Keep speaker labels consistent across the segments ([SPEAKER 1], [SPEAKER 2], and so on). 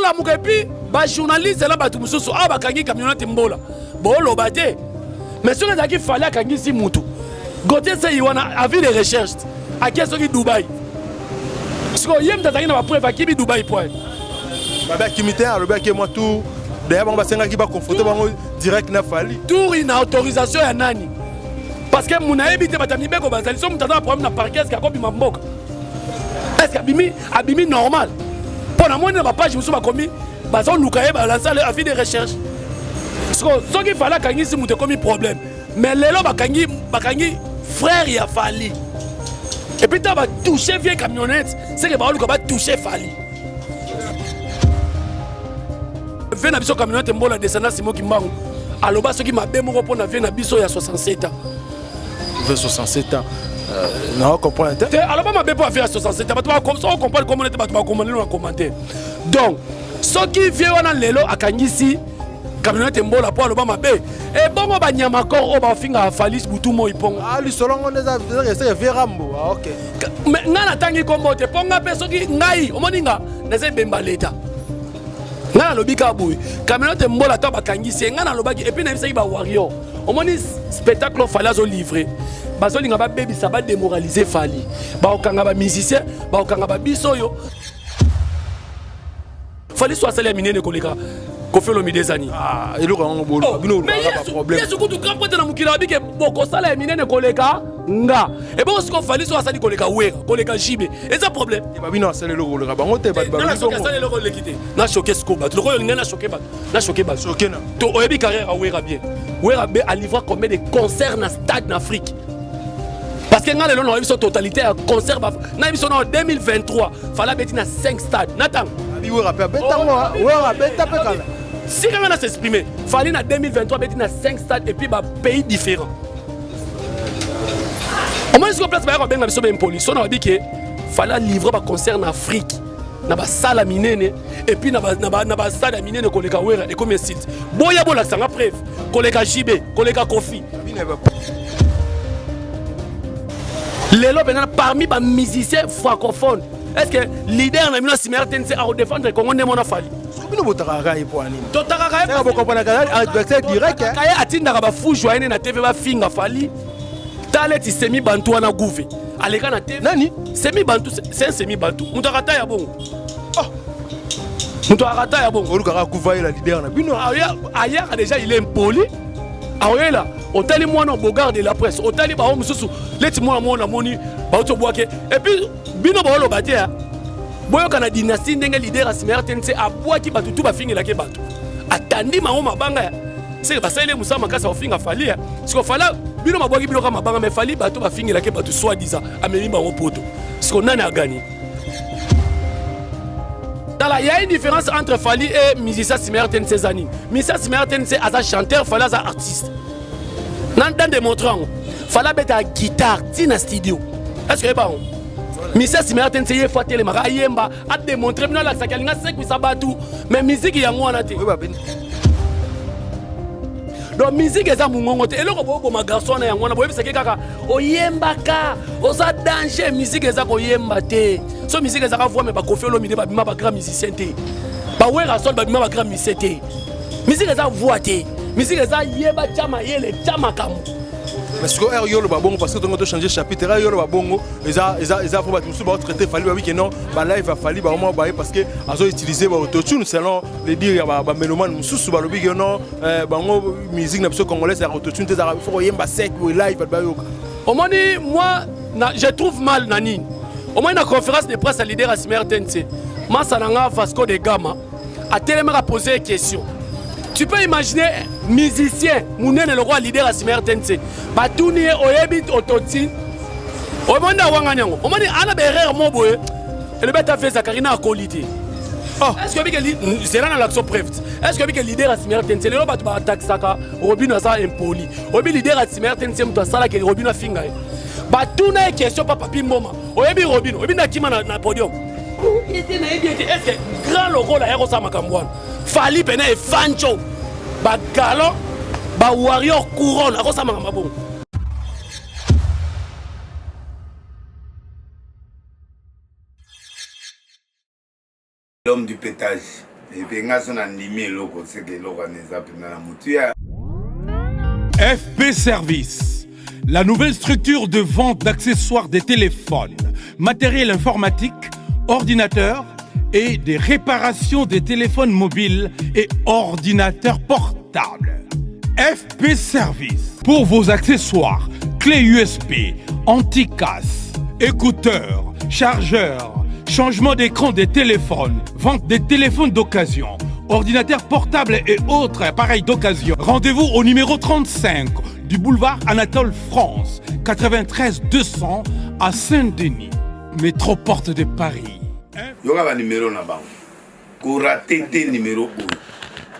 [SPEAKER 1] Bolamuka et puis ba journaliste na bato mosusu awa bakangi camionnette mbola boloba te mais soki ezalaki fali akangisi mutu Gauthier Seyi wana avis de recherche ake soki Dubaï sikoyo ye moto azalaki na bapreuve akimi Dubaï point
[SPEAKER 2] babe akimi te alobi ake mwa tour d'ailleurs bango basengaki baconfronte bango direct na fali
[SPEAKER 1] tour na autorisation ya nani parce que muna ayebi te bato ya mibeko bazali so moto aza na problème na parquet eske akobima mboka eske abimi abimi normal mpo namoni na bapage mosusu bakomi bazoluka ye balansa avis de recherche sikoyo soki fali akangisi moto ekomi problème mais lelo bakangi bakangi frère ya fali epuis ntango batouche vie camionnette seke baoluka batouche fali vie na biso camionnette mbola descendant simo kimbangu aloba soki mabe moko mpo na vie na biso ya 67 ans
[SPEAKER 2] 67 ans euh, na comprendre te
[SPEAKER 1] te aloba mabe mpo affaire ya 67 bato bakomsa ocomprendre komona te bato bakomona na commentaire donc soki vie wana lelo akangisi camionnette mbola mpo aloba mabe ebongo banyama kor oyo bafingaka falis butu moi mpongo
[SPEAKER 2] ah, lisolo yango nde eza vie rambo ah, ok
[SPEAKER 1] ngai natangi nkombo te mpo ngai mpe soki ngai omoni nga naza ebemba leta ngai nalobi kaka boye camionnette mbola ata bakangisi ye ngai nalobaki epuis nayebisaki bawarrior omoni spectacle oyo fali azolivre bazolinga babebisa bademoralize fali bakokanga bamusicien bakokanga babiso oyo fali so asali ya minene koleka kofi olomide eza nini
[SPEAKER 2] ah, eloko yango boluka oh, bino olukaka baproblème
[SPEAKER 1] yesu kutu grand prêtre na mokili abike bokosala ya minene koleka nga ebongo sikoyo fali so asali koleka wera koleka jibe eza problème
[SPEAKER 2] eh, babino asali eloko koleka bango te
[SPEAKER 1] asali eloko oleki te na choke sikoyo bato lokola olingai na choke bato na choke bato
[SPEAKER 2] choke na
[SPEAKER 1] to oyebi carrière ya wera bien wera be alivra combien de concert na stade na afrique parce que ngai lelo nayebi biso totalité ya concert nayebi biso na 2023 fala abeti na 5 stade na ntango
[SPEAKER 2] wera mpe abetango wera abeta mpe kala
[SPEAKER 1] sika ngai na s'exprimer fali na 2023 abeti na 5 stade et puis bapays différents omoni sikoyo place bayaka kobenga biso baimpoli so na babi ke fali alivre baconcert na afrique na basala minene epuis na basala ya minene koleka wera ekomi insulte boya bolakisa nga preuve koleka jb koleka kofi lelo mpenza parmi bamusicien francophone est ce que leader na bino nsima ya rtnc akodefendre congo nde mona fali
[SPEAKER 2] bino botakaka ye mpo ya nini
[SPEAKER 1] totakaka
[SPEAKER 2] ye bokompranaka adversaire direct
[SPEAKER 1] ye atindaka bafujo ayene na tv bafinga fali tala eti semi bantu wana gouve aleka na tv
[SPEAKER 2] nani
[SPEAKER 1] semi bantu c'est un semi bantu moto akata ya bongo oh. moto akata ya bongo
[SPEAKER 2] olukaka gouve ayela leader na bino
[SPEAKER 1] ayaka déjà il est impoli aoyela otali mwana bogard de la presse otali bango mosusu leti mwana mwana namoni bauti obwake epuis bino baoloba te boyoka na dynastie ndenge leader ya nsima ya rtnc abwaki bato tu bafingelaki bato atandi mango mabanga ya seke basaleli mosala makasi ya kofinga fali ya siko fala bino mabwaki bino kaka mabanga me fali bato bafingelaki bato soi disant amemi bango poto siko nani agani tala ya une différence entre fali et musicien nsima ya rtnc eza nini musicien nsima ya rtnc aza chanteur fali aza artiste na dan démontre yango fali abetaka guitare ti na studio est ce que oyeba yango musicien nsima ya rtnc ye fo atelemaka ayemba ademontre bino alakisaki alinga asekwisa bato mais miziki yango wana te donc miziki eza mongongo te eloko boboma garçon wana yango wana boyebisaki kaka oyembaka oza danger miziki eza koyemba te so miziki ezaka voi me bakofi olomide babima bagrand musicien te bawerasol babima bagrand musicien te miziki eza voi te miziki eza yeba tya mayele tya makambo
[SPEAKER 2] mais sikoyo heure yo oloba bongo parce que tongo tochange chapitre heure yo oloba bongo eza eza eza po bato mosusu baotraite fali babi ke non balive ya fali bango baye parce que azo utiliser baautotune selon les dire ya bamélomane mosusu balobi ke non euh, bango musique na biso congolaise ya autotune te ezalaka fo koyemba sec boye live bato bayoka
[SPEAKER 1] omoni moi na, je trouve mal na nini omoni na conférence de presse ya leader ya nsima rtnc masa na nga vasco de gama atelemaka pose question tu peux imaginer musicien munene lokola leader ya nsima rtnc batuni ye oyebi autotune omoni nde awangani yango omoni ana baerreur mo boye elobi ata fe zakari na akoli te oh. est ce que obike zela na lakso preuve est ce que obike leader ya nsima rtnc lelo bato baatakisaka robino aza impoli oyebi leader ya nsima rtnc moto asalaki robino afinga ye batuna ye question pa papi mboma oyebi robino oyebi nakima na, na podium ete nayebi ete est ce que grand lokola ya kosala makambo wana fali pene efanco bagalon bawarrior couronne akosala makambo bongo
[SPEAKER 3] L'homme du pétage. Epe nga so nandimi eloko seke eloko wana eza mpenza na motuya.
[SPEAKER 4] FP Service, la nouvelle structure de vente d'accessoires des téléphones, matériel informatique, ordinateurs et des réparations des téléphones mobiles et ordinateurs portables. FP Service, pour vos accessoires, clés USB, anti-casse, écouteurs, chargeurs, changement d'écran des téléphones, vente des téléphones d'occasion, ordinateurs portables et autres appareils d'occasion. Rendez-vous au numéro 35 du boulevard Anatole France, 93 200 à Saint-Denis, métro porte de Paris.
[SPEAKER 3] Yoka ba numéro na bango, korater te numéro oyo: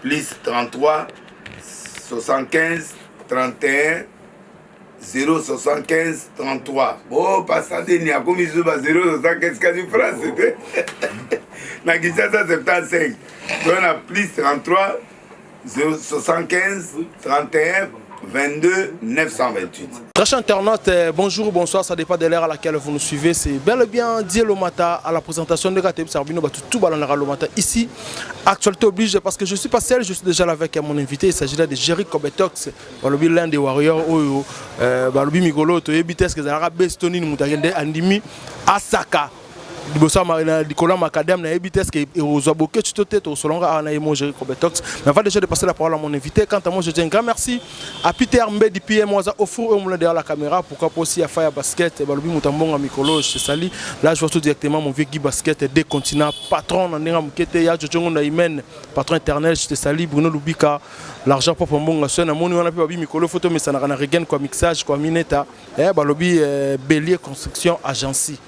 [SPEAKER 3] plus 33 75 31 075 33. Bo pasa deni akomi so ba 075, kasi France te, na Kinshasa 75. Toza na plus 33 075 31 22 928.
[SPEAKER 2] Très chers internautes, bonjour, bonsoir, ça dépend de l'heure à laquelle vous nous suivez. C'est bel et bien Dieu Mata à la présentation de Gateb Sarbino tout Balanara Lomata. Ici, actualité oblige parce que je suis pas seul, je suis déjà là avec mon invité. Il s'agit là de Jerry Kobetox, balobi l'un des warriors oyo, balobi mikolo, toyebi te que ezalaka bestoni mutakende andimi asaka liboso ya likolo ya macadam. Nayebi te est-ce ozwa boketu to te, tosolonga awa na ye mo Jerry Kobetox. Mais avant déjà de passer la parole à mon invité, quant à moi, je tiens un grand merci à Peter Mbedi PM Waza au four et au moulin derrière la caméra. Pourquoi pas aussi à Fire Basket, balobi Mutambonga mikolo, je te salue. Là, je vois tout directement mon vieux Guy Basket des continents, patron na ndenge mokete ya Jojongo na Imen, patron éternel, je te salue. Bruno Lubika, l'argent propre mbonga so na moni wana pe babi mikolo photo mesanaka na Regen quoi, mixage quoi, mineta balobi Bélier Construction Agency.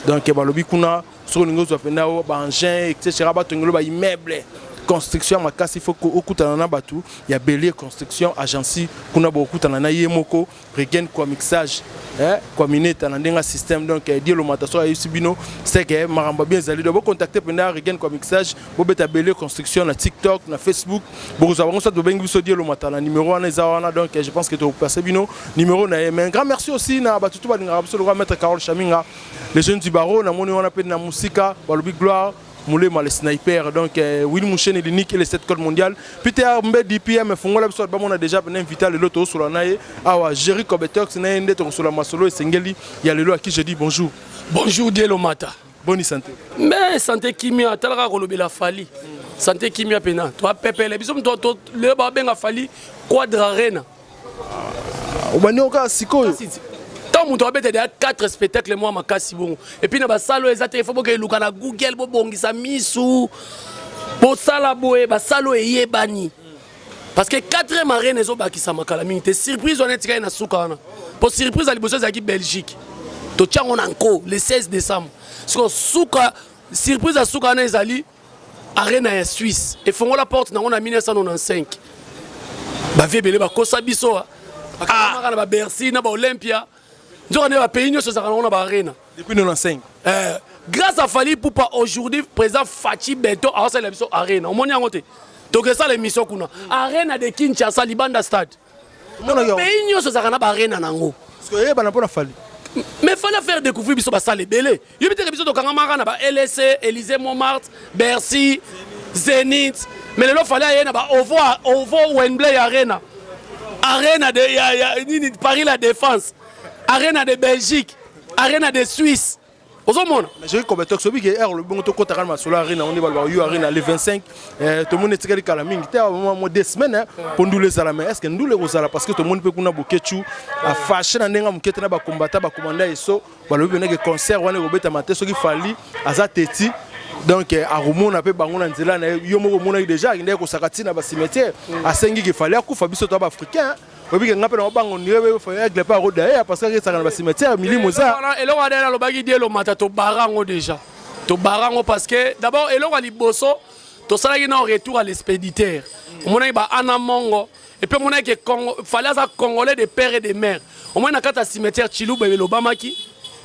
[SPEAKER 2] Donc balobi kuna soki olingi ozwa mpenza baengin etc, batongelo baimmeuble, construction ya makasi, faut okutana na bato ya Bélier Construction Agency. Kuna bokutana na ye moko Regen kwa mixage, kwa mineta na ndenge ya système. Donc Dielo Mata so ayebisi bino seke makambo bien ezali. Donc bocontacte mpenza Regen kwa mixage, bobeta Bélier Construction na TikTok, na Facebook, bokozwa bango. Soit bobengi biso Dielo Mata na numéro wana eza wana. Donc je pense que tokopesa bino numéro na ye. Mais un grand merci aussi na bato tu balingaka biso lokwa maître Carole Chaminga, les jeunes du barreau. Namoni wana mpe na mosika balobi Gloire Moulema le sniper. Donc Willy Mouchene, l'unique et le 7 code mondial. Peter Mbedi PM fongola biso bamona déjà pena invité lelo tosola na ye awa, Jerry Kobetox, na ye nde tokosola masolo esengeli ya lelo, à qui je dis bonjour.
[SPEAKER 1] Bonjour Dielo Mata.
[SPEAKER 2] Bonne santé?
[SPEAKER 1] Mais santé kimia, talaka kolobela Fally. Santé kimia pena. Toi pepele biso to le ba benga Fally Quadra Arena.
[SPEAKER 2] Obandi oka sikoyo?
[SPEAKER 1] Ntango moto abeta deya 4 spectacle mwa makasi bongo, et puis na basala oyo eza te, ifo boke eluka na Google, bobongisa misu, bosala boye, basala oyo eyebani, parce que 4e arena ezobakisa makala mingi te. Surprise wana etikali na suka wana, po surprise ya liboso ezalaki Belgique, totia yango na nko le 16 décembre. Siko suka surprise ya suka wana ezali arena ya Suisse, efongola porte nango na 1995. Bavie ebele bakosa biso, bakamaka na baBercy na baOlympia, nzoka nde bapays nyonso ezalaka nango na baarena.
[SPEAKER 2] Depuis 95?
[SPEAKER 1] Grâce à Fally Ipupa, aujourd'hui président Fatshi Béton aosalela biso arena. Omoni yango te, tokesala émission kuna, arena de Kinshasa, libanda stade. Pays nyonso ezalaka na baarena nango.
[SPEAKER 2] Oyebana mpona Fally.
[SPEAKER 1] Mais fallait faire découvrir biso basala ebele. Yebi teke biso tokangamaka na ba LSC, Élysée Montmartre, Bercy, Zénith, mais lelo Fally aye na ba Ovo, Ovo Wembley Arena, arena de ya nini, Paris La Défense, arena de Belgique, arena de Suisse, ozomona.
[SPEAKER 2] Jerry Kobetox, sobi ke ere lobi bongo, tokɔtaka na masolo arena ngo nde balobaka yo arena le 25. Tomoni etikali kala mingi te, mo 2 semaines mpo ndula ezala. Mais est ce que ndula ekozala? Parce que tomoni mpe kuna Bokechu afâché na ndenge moke te na bakombata bakomanda eso. Balobi pendeke concert wana ekobetama te soki Fally aza teti. Donc akomona mpe bango na nzela na ye. Yo moko omonaki déjà akendaki kosaka ntina bacimetière, asengi ke Fally akufa. Biso to baafricain, oyebi ke nga mpe na mabango ndire aigle mpe akoda ye, parce que akesaka na bacimetière, milimo eza.
[SPEAKER 1] Eloko wana alobaki, Dielo Mata, tobara yango déjà, tobara yango, parce que d'abord eloko ya liboso tosalaki na retour à l'expéditeur. Omonaki ba ana mongo, et puis omonaki ke Fally aza Congolais de père et de mère. Omoni na kati ya cimetière, Chiluba elobamaki,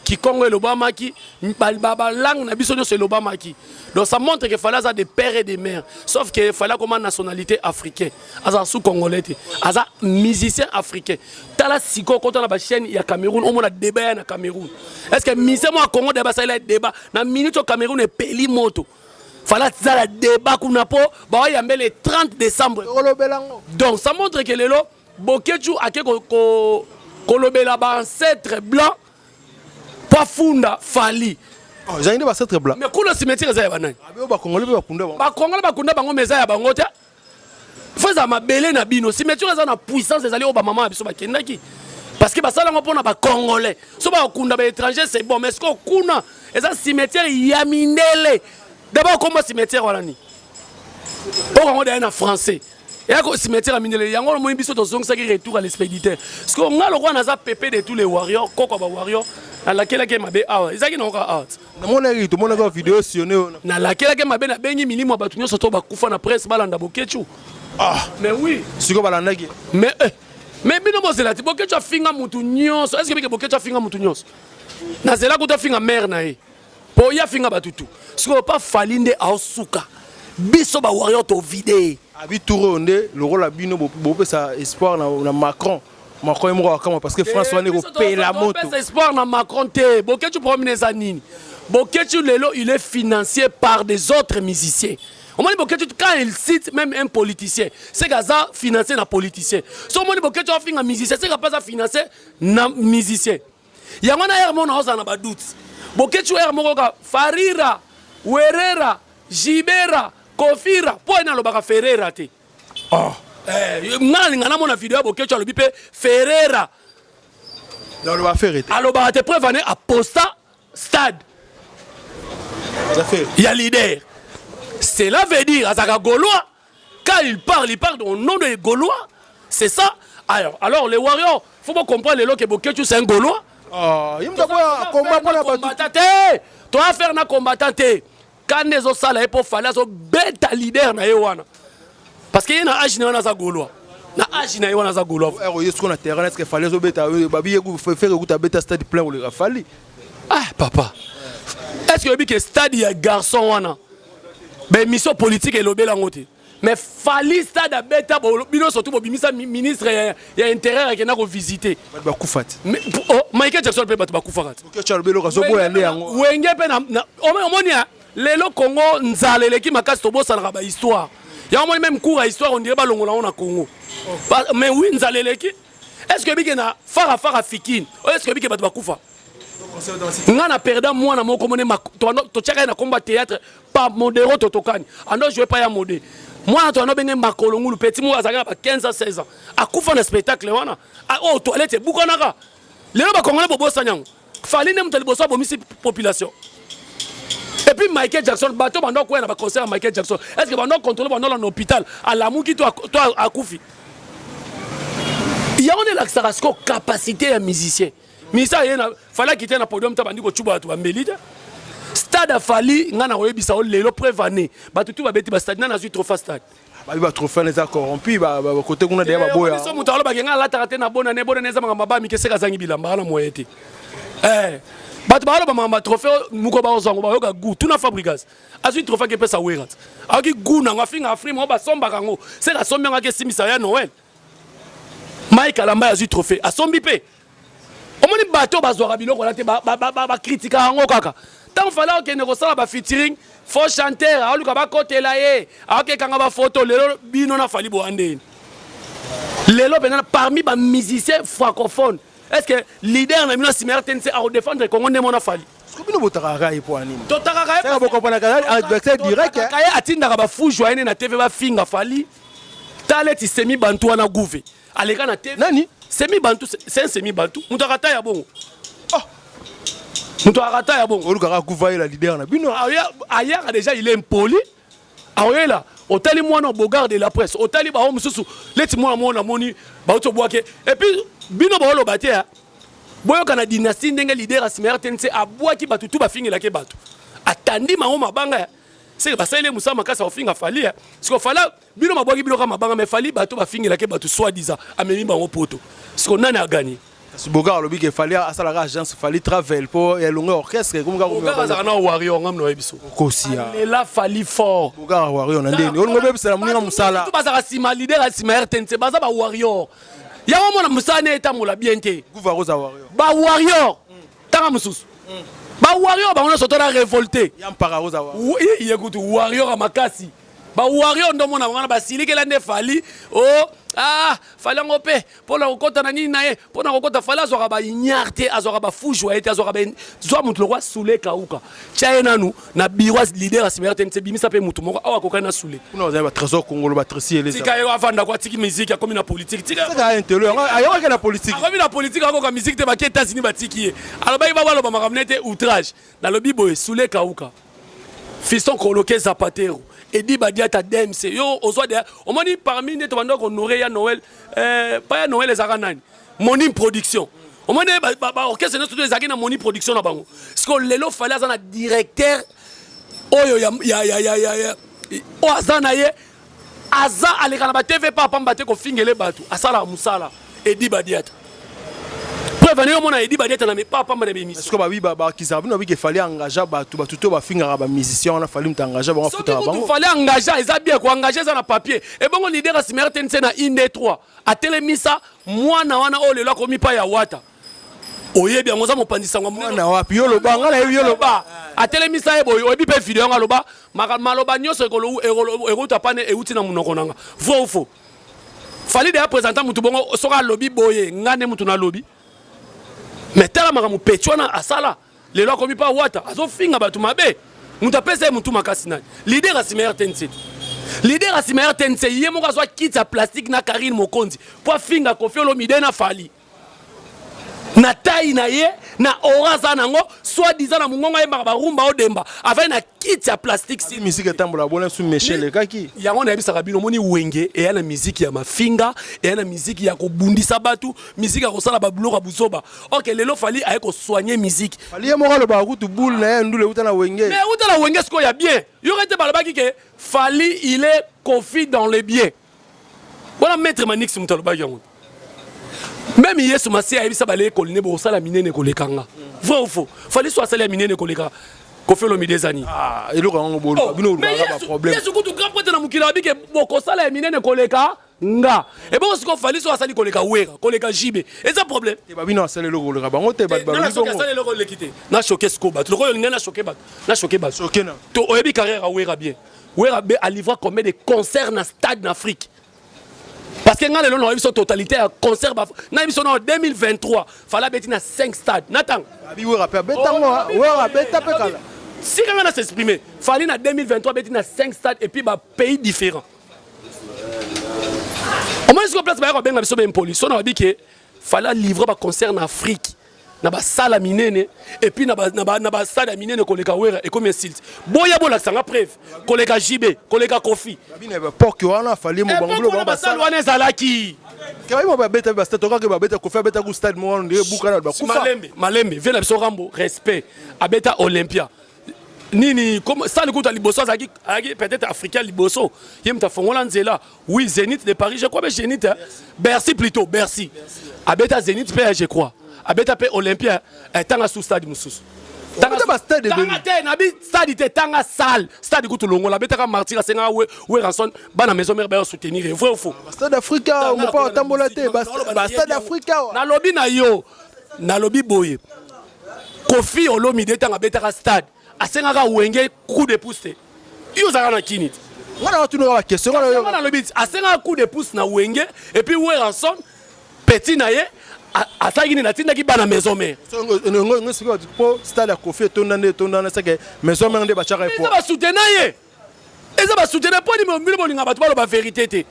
[SPEAKER 1] Kikongo elobamaki, balangue na biso nyonso elobamaki. Donc ça montre que Fally aza de père et de mère, sauf que Fally akoma nationalité africain, aza su Congolais te, aza musicien africain. Tala sikoyo, kota na bachaîne ya Cameroun, omona débat ya na Cameroun. Est ce que musicien moko ya Congo de basalela débat na minute oyo Cameroun epeli moto? Fala tizala débat kuna po baoyambe le 30 décembre.
[SPEAKER 2] Olobela ngo.
[SPEAKER 1] Donc ça montre que lelo Boketshu ake kolobela ba ancêtre blanc po afunda Fally.
[SPEAKER 2] Oh, ezali nde ba ancêtre blanc.
[SPEAKER 1] Mais kuna cimetière eza ya banani?
[SPEAKER 2] Abe bakongole mpe bakunda bango.
[SPEAKER 1] Bakongole bakunda bango mais eza ya bango te. Fo eza mabele na bino. Cimetière eza na puissance, ezali oyo bamama na biso bakendaki. Parce que basala yango mpona ba congolais. So bakunda ba étranger c'est bon, mais ce que kuna eza cimetière ya mindele. D'abord kombo cimetière wana ni? Oyo yango d'ailleurs na français. Eyako cimetière ya mindele yango omoni biso tozongisaki retour à l'expéditeur. Parce que nga lokola naza pépé de tous les warriors, koko ba warriors, nalakelaki mabe awa. Ezalaki na oka awa.
[SPEAKER 2] Namonaki, tomonaki video sillonné oyo.
[SPEAKER 1] Nalakelaki mabe, nabengi milimo ya bato nyonso to bakufa na presse balanda Boketshu.
[SPEAKER 2] Ah.
[SPEAKER 1] Mais oui.
[SPEAKER 2] Sikoyo balandaki.
[SPEAKER 1] Mais mais bino bozela ti Boketshu afinga mutu nyonso. Est-ce que bike Boketshu afinga mutu nyonso? Nazela kuta afinga mère na ye. Po ye afinga bato tu. Sikoyo pa Fally nde aosuka. Biso ba warrior to vide.
[SPEAKER 2] Abi tour oyo nde lokola bino bopesa espoir na Macron. Macron ye moko akamwa parce que France wana ekopela moto.
[SPEAKER 1] Bopesa espoir na Macron te. Boketshu problème eza nini? Boketshu lelo il est financié par des autres musiciens. Omoni Boketshu quand il cite même un politicien, c'est qu'aza financé na politicien. So omoni Boketshu afinga musicien, c'est qu'aza financé na musicien. Yango na heure moko naozala na ba doute. Boketshu heure moko ka Farira, Werera, Jibera, Kofira, po ena alobaka Ferreira te.
[SPEAKER 2] Ah.
[SPEAKER 1] Nga nalinga namona video ya Boketshu alobi pe Ferreira.
[SPEAKER 2] Aloba Ferre te.
[SPEAKER 1] Alobaka te, preuve ane aposta stade. Ya leader. Cela veut dire azaka Gaulois. Quand il parle, il parle au nom des Gaulois. C'est ça. Alors les Warriors, faut pas comprendre les lots que Boketshu c'est un Gaulois.
[SPEAKER 2] Ah, il me dit quoi combat pour la
[SPEAKER 1] combattant te. Toi faire na combattant te. Quand les autres sala pour fallait so beta leader na ye wana. Parce que na âge na wana za Gaulois. Na âge na ye wana za Gaulois.
[SPEAKER 2] Eh, oye ce qu'on a terrain est-ce que fallait so beta babi ye faire écouter beta stade plein ou le fallait.
[SPEAKER 1] Ah papa. Est-ce que que stade ya garçon wana? Ben mission politique elobela ngo te. Mais Fally stade abeta bino surtout bobimisa ministre ya intérieur akenda ko visiter.
[SPEAKER 2] Bato bakufa te.
[SPEAKER 1] Mais oh, Michael Jackson pe bato bakufaka te.
[SPEAKER 2] Boketshu alobi eloko azoboya nde yango.
[SPEAKER 1] Wenge pe na omoni ya lelo Congo nzala eleki makasi tobosanaka ba histoire. Yango omoni même cours ya histoire on dirait balongola yango na Congo. Mais oui nzala eleki. Est-ce que bike na fara fara fikine? Est-ce que bike bato bakufa? Nga na perda mwana moko mone totiaka ye na kombo ya théâtre pa modero totokani ando jouer pa ya mode mwana to ando benge makolo ngulu petit moko azalaki na ba 15 ans 16 ans akufa na spectacle wana oyo toilette ebukanaka lelo bakongole bobosani yango Fally nde moto ya liboso abomisi population. Et puis Michael Jackson bato bando koya na ba concert ya Michael Jackson, est-ce que bando contrôler bando na hôpital alamuki to akufi? Yango nde elakisaka sikoyo capacité ya musicien. Musicien aye na Fally akite na podium ta bandi kocuba bato bambeli te. Stade Fally nga na koyebisa yo lelo preuve année bato tu babeti ba stade nani azwi trophée stade.
[SPEAKER 2] Babi ba trophée eza corrompu ba côté kuna deya baboya.
[SPEAKER 1] Biso moto alobaki nga alataka te na bonane bonane eza makambo ba mike seka azangi bilamba wana moyen te. Bato baloba makambo ya trophée moko baozwa yango bayoka goût tuna Fabregas azwi trophée akepesa Werra ayoki goût nango afinga afrime oyo basombaka yango seka asombi yango akesimbisa ya Noël. Mike Alamba azwi trophée asombi mpe omoni bato bazwaka biloko wana te bakritika yango kaka ntango fala okende kosala ba featuring faux chanteur aoluka bakotela ye akekanga bafoto lelo bino na Fally boya ndeni lelo mpenza parmi ba musicien francophone est ce que leader na bino nsima ya RTNC akodefendre Congo nde mona Fally?
[SPEAKER 2] Soki bino botakaka ye mpo ya nini?
[SPEAKER 1] Totakaka ye
[SPEAKER 2] Saka bokomprenaka adversaire direct.
[SPEAKER 1] Totakaka ye atindaka bafuju ayene na TV bafinga Fally. Tala eti semi bantu wana gouve aleka na TV.
[SPEAKER 2] Nani?
[SPEAKER 1] Semi bantu, c'est un semi bantu. Moto akata ya bongo. Oh. Moto akata ya bongo.
[SPEAKER 2] Olukaka gouve ayela leader na bino.
[SPEAKER 1] Ayaka déjà il est impoli. Aoyela otali mwana Bogard de la presse, otali ba mosusu leti mwana mwana moni ba auto bwake. Et puis bino ba oloba te boyoka na dynastie ndenge leader ya RTNC abwaki bato tu bafingelaki bato. Atandi mango mabanga. C'est basaleli mosala makasi ya kofinga Fally. Siko Fally bino mabwaki bino kaka mabanga mais Fally bato bafingelaki bato soi-disant amemi bango poto. Siko nani a gagné?
[SPEAKER 2] Kasi Bogard alobi ke Fally asalaka agence Fally Travel po ya longo orchestre comme kaka
[SPEAKER 1] Bogard azalaka na warrior ngam na biso.
[SPEAKER 2] Kosia.
[SPEAKER 1] Lela Fally fort.
[SPEAKER 2] Bogard warrior na ndeni. Olingo bebisela moninga mosala.
[SPEAKER 1] Tout bazaka sima leader ya sima RTNC baza ba warrior. Yango mona mosala ne etambola bien te.
[SPEAKER 2] Gouva rosa warrior.
[SPEAKER 1] Ba warrior. Tanga mosusu. Ba warrior bango nyonso tona révolté.
[SPEAKER 2] Ya mpaka oza wa.
[SPEAKER 1] Ye kutu warrior ya makasi. Ba warrior ndo mona bango wana basilikela nde Fally. Oh, ah, Fally yango mpe mpo na kokota na nini na ye, mpo na kokota Fally azwaka ba ignare te, azwaka ba fou joyeux te, azwaka ba zwa motu lokwa Soule Kauka. Tia ye nanu na bureau ya leader ya sima ya RTNC, bimisa mpe motu moko awa akokani na Soule.
[SPEAKER 2] Kuna bazali ba Trésor Kongolo, ba Tracy Eleza.
[SPEAKER 1] Tika ye avanda ko atiki musique, akomi na politique. Tika
[SPEAKER 2] Saka intelo yango ayokaki na politique.
[SPEAKER 1] Akomi na politique, akoka musique te, bake États-Unis batiki ye. Alobaki ba baloba makambo nete outrage. Nalobi boye Soule Kauka. Fiston Koloke Zapatero, Edi Badiata DMC. Yo ozwa de omoni parmi nde tobanda ko honorer ya Noël, pa ya Noël ezaka nani? Moni production. Omoni ba, ba, ba orchestre nyonso to ezalaki na Moni production na bango. Siko lelo Fally aza na directeur oyo ya ya ya ya ya, ya oyo aza na ye aza aleka na ba TV pa pamba te kofingele bato, asalaka mosala Edi Badiata. Preuve yo mona Edi Badiata na pa pamba na émission.
[SPEAKER 2] Est-ce que ba ba ba kizaka bino bike Fally engagea bato, bato to bafingaka ba musicien wana Fally mutu engagea bango
[SPEAKER 1] Soki
[SPEAKER 2] afutaka
[SPEAKER 1] kutu
[SPEAKER 2] bango.
[SPEAKER 1] Fally engagea eza bien ko engager eza na papier. Et bongo leader ya sima RTNC na 1 2 3 atelemisa mwana wana oyo lelo akomi pa ya Wata. Oyebi yango oza mopanzi sango monene.
[SPEAKER 2] Mwana wapi? Yo loba, nga nayebi yo loba.
[SPEAKER 1] Atelemisa ye boye, oyebi pe video yango aloba, maloba nyonso ekouta pane euti na monoko na nga. Vrai ou faux? Fally deya présentant mutu bongo soki alobi boye nga nde mutu nalobi. Mais tala makambo petit wana asala. Lelo akomi pa Wata, azofinga bato mabe. Mutu apesa ye mutu makasi nani? Leader ya sima RTNC. Leader ya sima RTNC ye moko azwa kiti ya plastique na Karine Mokonzi po afinga Koffi Olomide na Fally. Na taille na ye, na aura aza nango, soit disant na mongongo ayembaka ba rumba odemba, avandi na kiti ya plastique si.
[SPEAKER 2] Musique etambola bona su Michel ekaki.
[SPEAKER 1] Yango nayebisaka bino, omoni Wenge eya na musique ya mafinga, eya na musique ya kobundisa bato, musique ya kosala ba biloko ya buzoba. Ok, lelo Fally aye ko soigner musique.
[SPEAKER 2] Fally ye moko alobaka kutu boule na ye ndule euta na Wenge.
[SPEAKER 1] Mais euta na Wenge sikoyo ya bien. Yo kete balobaki ke Fally il est Koffi dans les biens. Wana maître Manix moto alobaki yango. Même Yesu Masiya ayebisa balekoli ne bokosala minene koleka nga. Vrai ou faux? Fally so asali ya minene koleka Koffi Olomide ezani.
[SPEAKER 2] Ah, eloko yango boluka
[SPEAKER 1] Oh,
[SPEAKER 2] bino
[SPEAKER 1] mais
[SPEAKER 2] olukaka ba
[SPEAKER 1] Yesu,
[SPEAKER 2] problème.
[SPEAKER 1] Yesu kutu grand prêtre na mokili alobi ke bokosala ya minene koleka nga. Ebongo sikoyo Fally so asali koleka Wera, koleka JB, eza problème.
[SPEAKER 2] Te ba bino asali eloko koleka bango te, bato
[SPEAKER 1] Nana
[SPEAKER 2] balobi
[SPEAKER 1] soki
[SPEAKER 2] bongo.
[SPEAKER 1] asali eloko oleki te. Na choquer sikoyo bato. Lokola olingi na choquer bato. Na choquer bato.
[SPEAKER 2] Choquer na.
[SPEAKER 1] To oyebi carrière ya Wera bien. Wera be a livré combien de concerts na stade en Afrique? Parce que nga lelo na biso totalité ya concert ba na biso na 2023 fala beti na 5 stades. Natang.
[SPEAKER 2] Abi Wera pe abeta ngo,
[SPEAKER 1] Oh,
[SPEAKER 2] Wera abeta pe kala.
[SPEAKER 1] Si nga na s'exprimer, fallait na 2023 beti na 5 stades et puis ba pays différents. Au moins ce place ba ko benga biso ba impoli. So na ba ke fallait livrer ba concert en Afrique. Na ba salle minene et puis na ba na ba na ba salle minene koleka Wera et comme insulte. Boya bolakisa nga preuve koleka JB, koleka Koffi.
[SPEAKER 2] Babina ba pork wana fallait mo
[SPEAKER 1] Et
[SPEAKER 2] bango
[SPEAKER 1] puis
[SPEAKER 2] ba
[SPEAKER 1] ba salle wana ezalaki.
[SPEAKER 2] Ke ba beta ba stade tokake ba beta Koffi abeta ku stade mo wana ndenge buka na ba kufa.
[SPEAKER 1] Malembe, malembe, viens na biso Rambo, respect. Abeta Olympia. Nini comme salle kuta liboso azalaki azalaki peut-être africain liboso. Ye muta fongola nzela. Oui, Zénith de Paris, je crois mais Zénith, hein. Bercy plutôt, Bercy. Abeta Zénith pe je crois. Abeta pe Olympia, eh, tanga sous stade mususu. Tanga
[SPEAKER 2] Abeta ba stade
[SPEAKER 1] tanga
[SPEAKER 2] ebele.
[SPEAKER 1] te na bi stade te tanga salle, stade kutu longola abeta ka martyr asenga we we ranson bana maison mère ba soutenir, vrai ou faux?
[SPEAKER 2] Ba stade Africa, mo pa tambola te, ba ba stade Africa.
[SPEAKER 1] Nalobi na yo, nalobi boye. Koffi Olomide tanga abetaka stade, asengaka Wenge coup de pouce te. Yo ozalaka na kini te.
[SPEAKER 2] Nga na watuna ba question, nga na yo.
[SPEAKER 1] Nga nalobi ti, asengaka coup de pouce na Wenge et puis Werrason petit na ye asalaki nini, atindaki bana maison mère.
[SPEAKER 2] So, ngo, ngo, ngo, sikoyo bato, po stade ya Koffi etonda nde etonda na seke maison mère nde batiaka ye
[SPEAKER 1] Eza
[SPEAKER 2] po.
[SPEAKER 1] ba soutenant ye. Eza ba soutenant po nini bino bolinga bato baloba vérité te.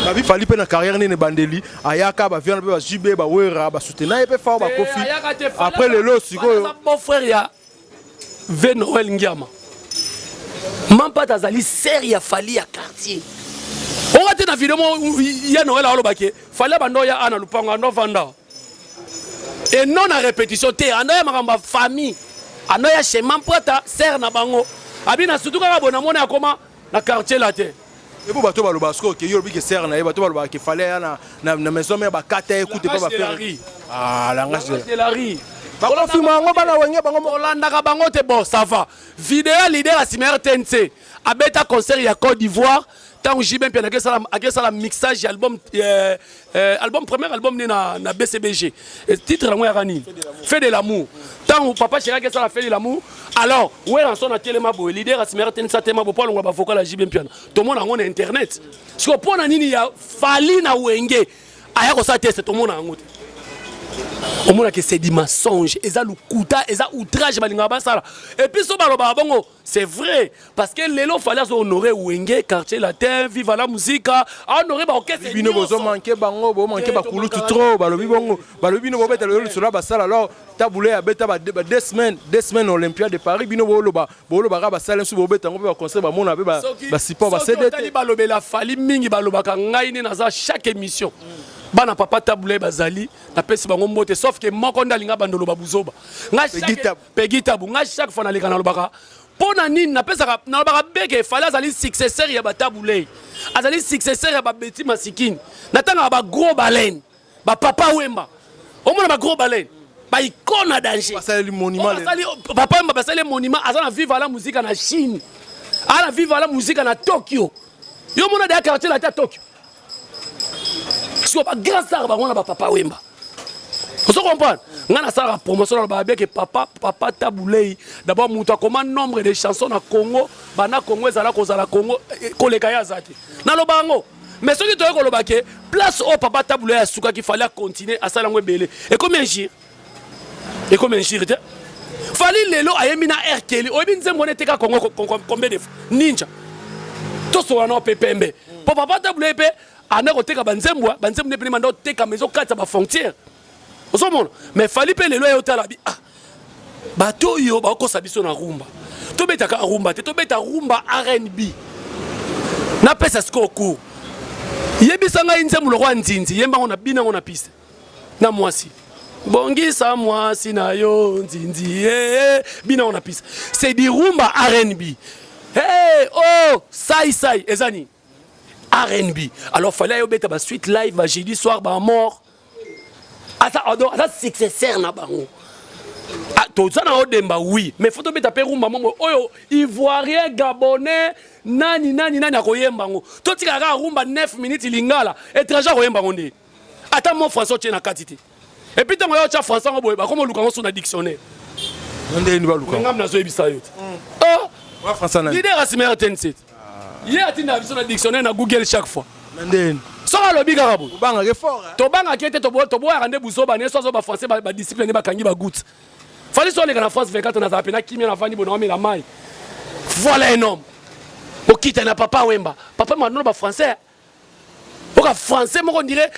[SPEAKER 2] Babi Fally pe na carrière nini bandeli ayaka ba viana pe ba JB ba Wera ba soutenant ye pe fort ba
[SPEAKER 1] Te,
[SPEAKER 2] Koffi.
[SPEAKER 1] ayaka te, Fally
[SPEAKER 2] Après lelo sikoyo.
[SPEAKER 1] Fally aza beau frère ya V Noël Ngiama. Mampata azali sœur ya Fally ya quartier. Oka te na video mo ya Noël alobaki Fally abando ya ana lupango ando vanda. Et non na répétition te, ando ya makambo ya famille. Ando ya chez Mampata sœur na bango. Abi na surtout kaka bona mona akoma na quartier là te.
[SPEAKER 2] Et pour bato baloba sikoyo ke yo olobi ke sœur na ye, bato baloba ke fallait ya na maison mère bakata ye, écoute pas
[SPEAKER 1] Langage
[SPEAKER 2] ba
[SPEAKER 1] de la
[SPEAKER 2] faire.
[SPEAKER 1] rue.
[SPEAKER 2] Ah, langage de
[SPEAKER 1] Langage de la rue.
[SPEAKER 2] Bakonfirma yango bana Wenge bango.
[SPEAKER 1] Kolandaka bango te. Bon, ça va. Video ya leader ya nsima RTNC abeta concert ya Côte d'Ivoire, ntango JB Mpiana akesala mixage ya album, album, premier album ne na BCBG. Titre yango yaka nini? Fait de l'amour. Ntango papa chéri akesala Fait de l'amour, alors Werrason atelema boye, leader ya nsima RTNC atelema boye mpo alongola bavocal ya JB Mpiana. Tomona yango na internet. Siko mpo na nini ya Fally na Wenge aya kosala teste, tomona yango te? Omonaka c'est du mensonge, eza lokuta, eza outrage balingaka basala. Et puis so balobaka bongo, c'est vrai, parce que lelo Fally azo honorer Wenge, Quartier Latin, Viva la Musica, ahonorer baorchestre.
[SPEAKER 2] Bino bozomanke bango, bomanke bakulutu trop. Balobi bongo, balobi bino bobeta lelo lisolo basala. Alors Tabu Ley abeta ba 2 semaines, 2 semaines Olympia de Paris. Bino boloba, bolobaka basala nsu, bobeta yango mpe baconcert, bamona mpe basupport, baCD
[SPEAKER 1] te. Balobela Fally mingi, balobaka ngai nde naza chaque émission. Bana papa Tabu Ley bazali, napesi bango mbote, sauf ke moko nde alinga bandoloba buzoba. Pegi Tabu. Ngai chaque fois naleka, nalobaka mpo na nini napesaka, nalobaka beke Fally azali successeur ya baTabu Ley, azali successeur ya babeti masikini. Natangaka bagros baleine, bapapa Wemba, omona bagros baleine, baicône na danger.
[SPEAKER 2] Basaleli monument.
[SPEAKER 1] Papa Wemba basali monument, aza na Viva la Musica na Chine, aza na Viva la Musica na Tokyo. Yo mona deya Quartier Latin Tokyo. Siko bagrand star bango na bapapa Wemba, ozo comprendre? Ngai nasalaka promotion, nalobaka bien ke papa Tabu Ley d'abord moto akoma nombre de chansons na Congo. Banda Congo ezala kozala Congo, koleka ye aza te. Naloba yango. Mais soki toyei koloba ke place oyo papa Tabu Ley asukaki, Fally acontinue, asala yango ebele, ekomi injure, ekomi injure te. Fally lelo ayembi na R. Kelly. Oyebi nzembo wana eteka Congo combien de fois? Ninja tosola na mpe pembe mpo papa Tabu Ley mpe anda koteka banzembo, banzembo nde pene manda otekama, ezokatisa bafrontière, ozomona. Mais Fally mpe lelo ye otala bi, ah, bato oyo bakokosa biso na rumba, tobetaka rumba te, tobeta rumba R&B. Napesa sikoyo cours. Yebisa ngai nzembo lokwa Nzinzi, yembango na bino yango na piste na mwasi. Bongisa mwasi na yo nzinzi, hey, bino yango na piste, c'est du rumba R&B. Hey, oh, sai sai eza nini? R&B. Alors Fally ayobeta basuite live bajeudi soir, bamort. Aza, aza successeur na bango. Toza na odemba, oui, mais faut tobeta mpe rumba momo oyo Ivoirien, Gabonais, nani nani nani akoyemba yango. Totikala kaka rumba 9 minutes lingala, étranger akoyemba yango nde ata mo français otie na kati te. Et puis ntango ya otya français yango boye, bakoma oluka yango so na dictionnaire.
[SPEAKER 2] Ndeni baluka?
[SPEAKER 1] Ngam nazoyebisa yo te. Leader asima RTNC, ye atindaka biso na dictionnaire, na Google chaque fois.
[SPEAKER 2] Ndeni?
[SPEAKER 1] Soki alobi kaka boye.
[SPEAKER 2] Obangaka fort.
[SPEAKER 1] Tobangaki ete toboyaka nde buzoba ne so azo bafrançais, badisciple nde bakangi bagoutte. Fally so oleka na France 24, nazala mpe na kimia, navandi boye, naomela mai. Voilà un homme okita na papa Wemba. Papa manono bafrançais, oka français moko, ondire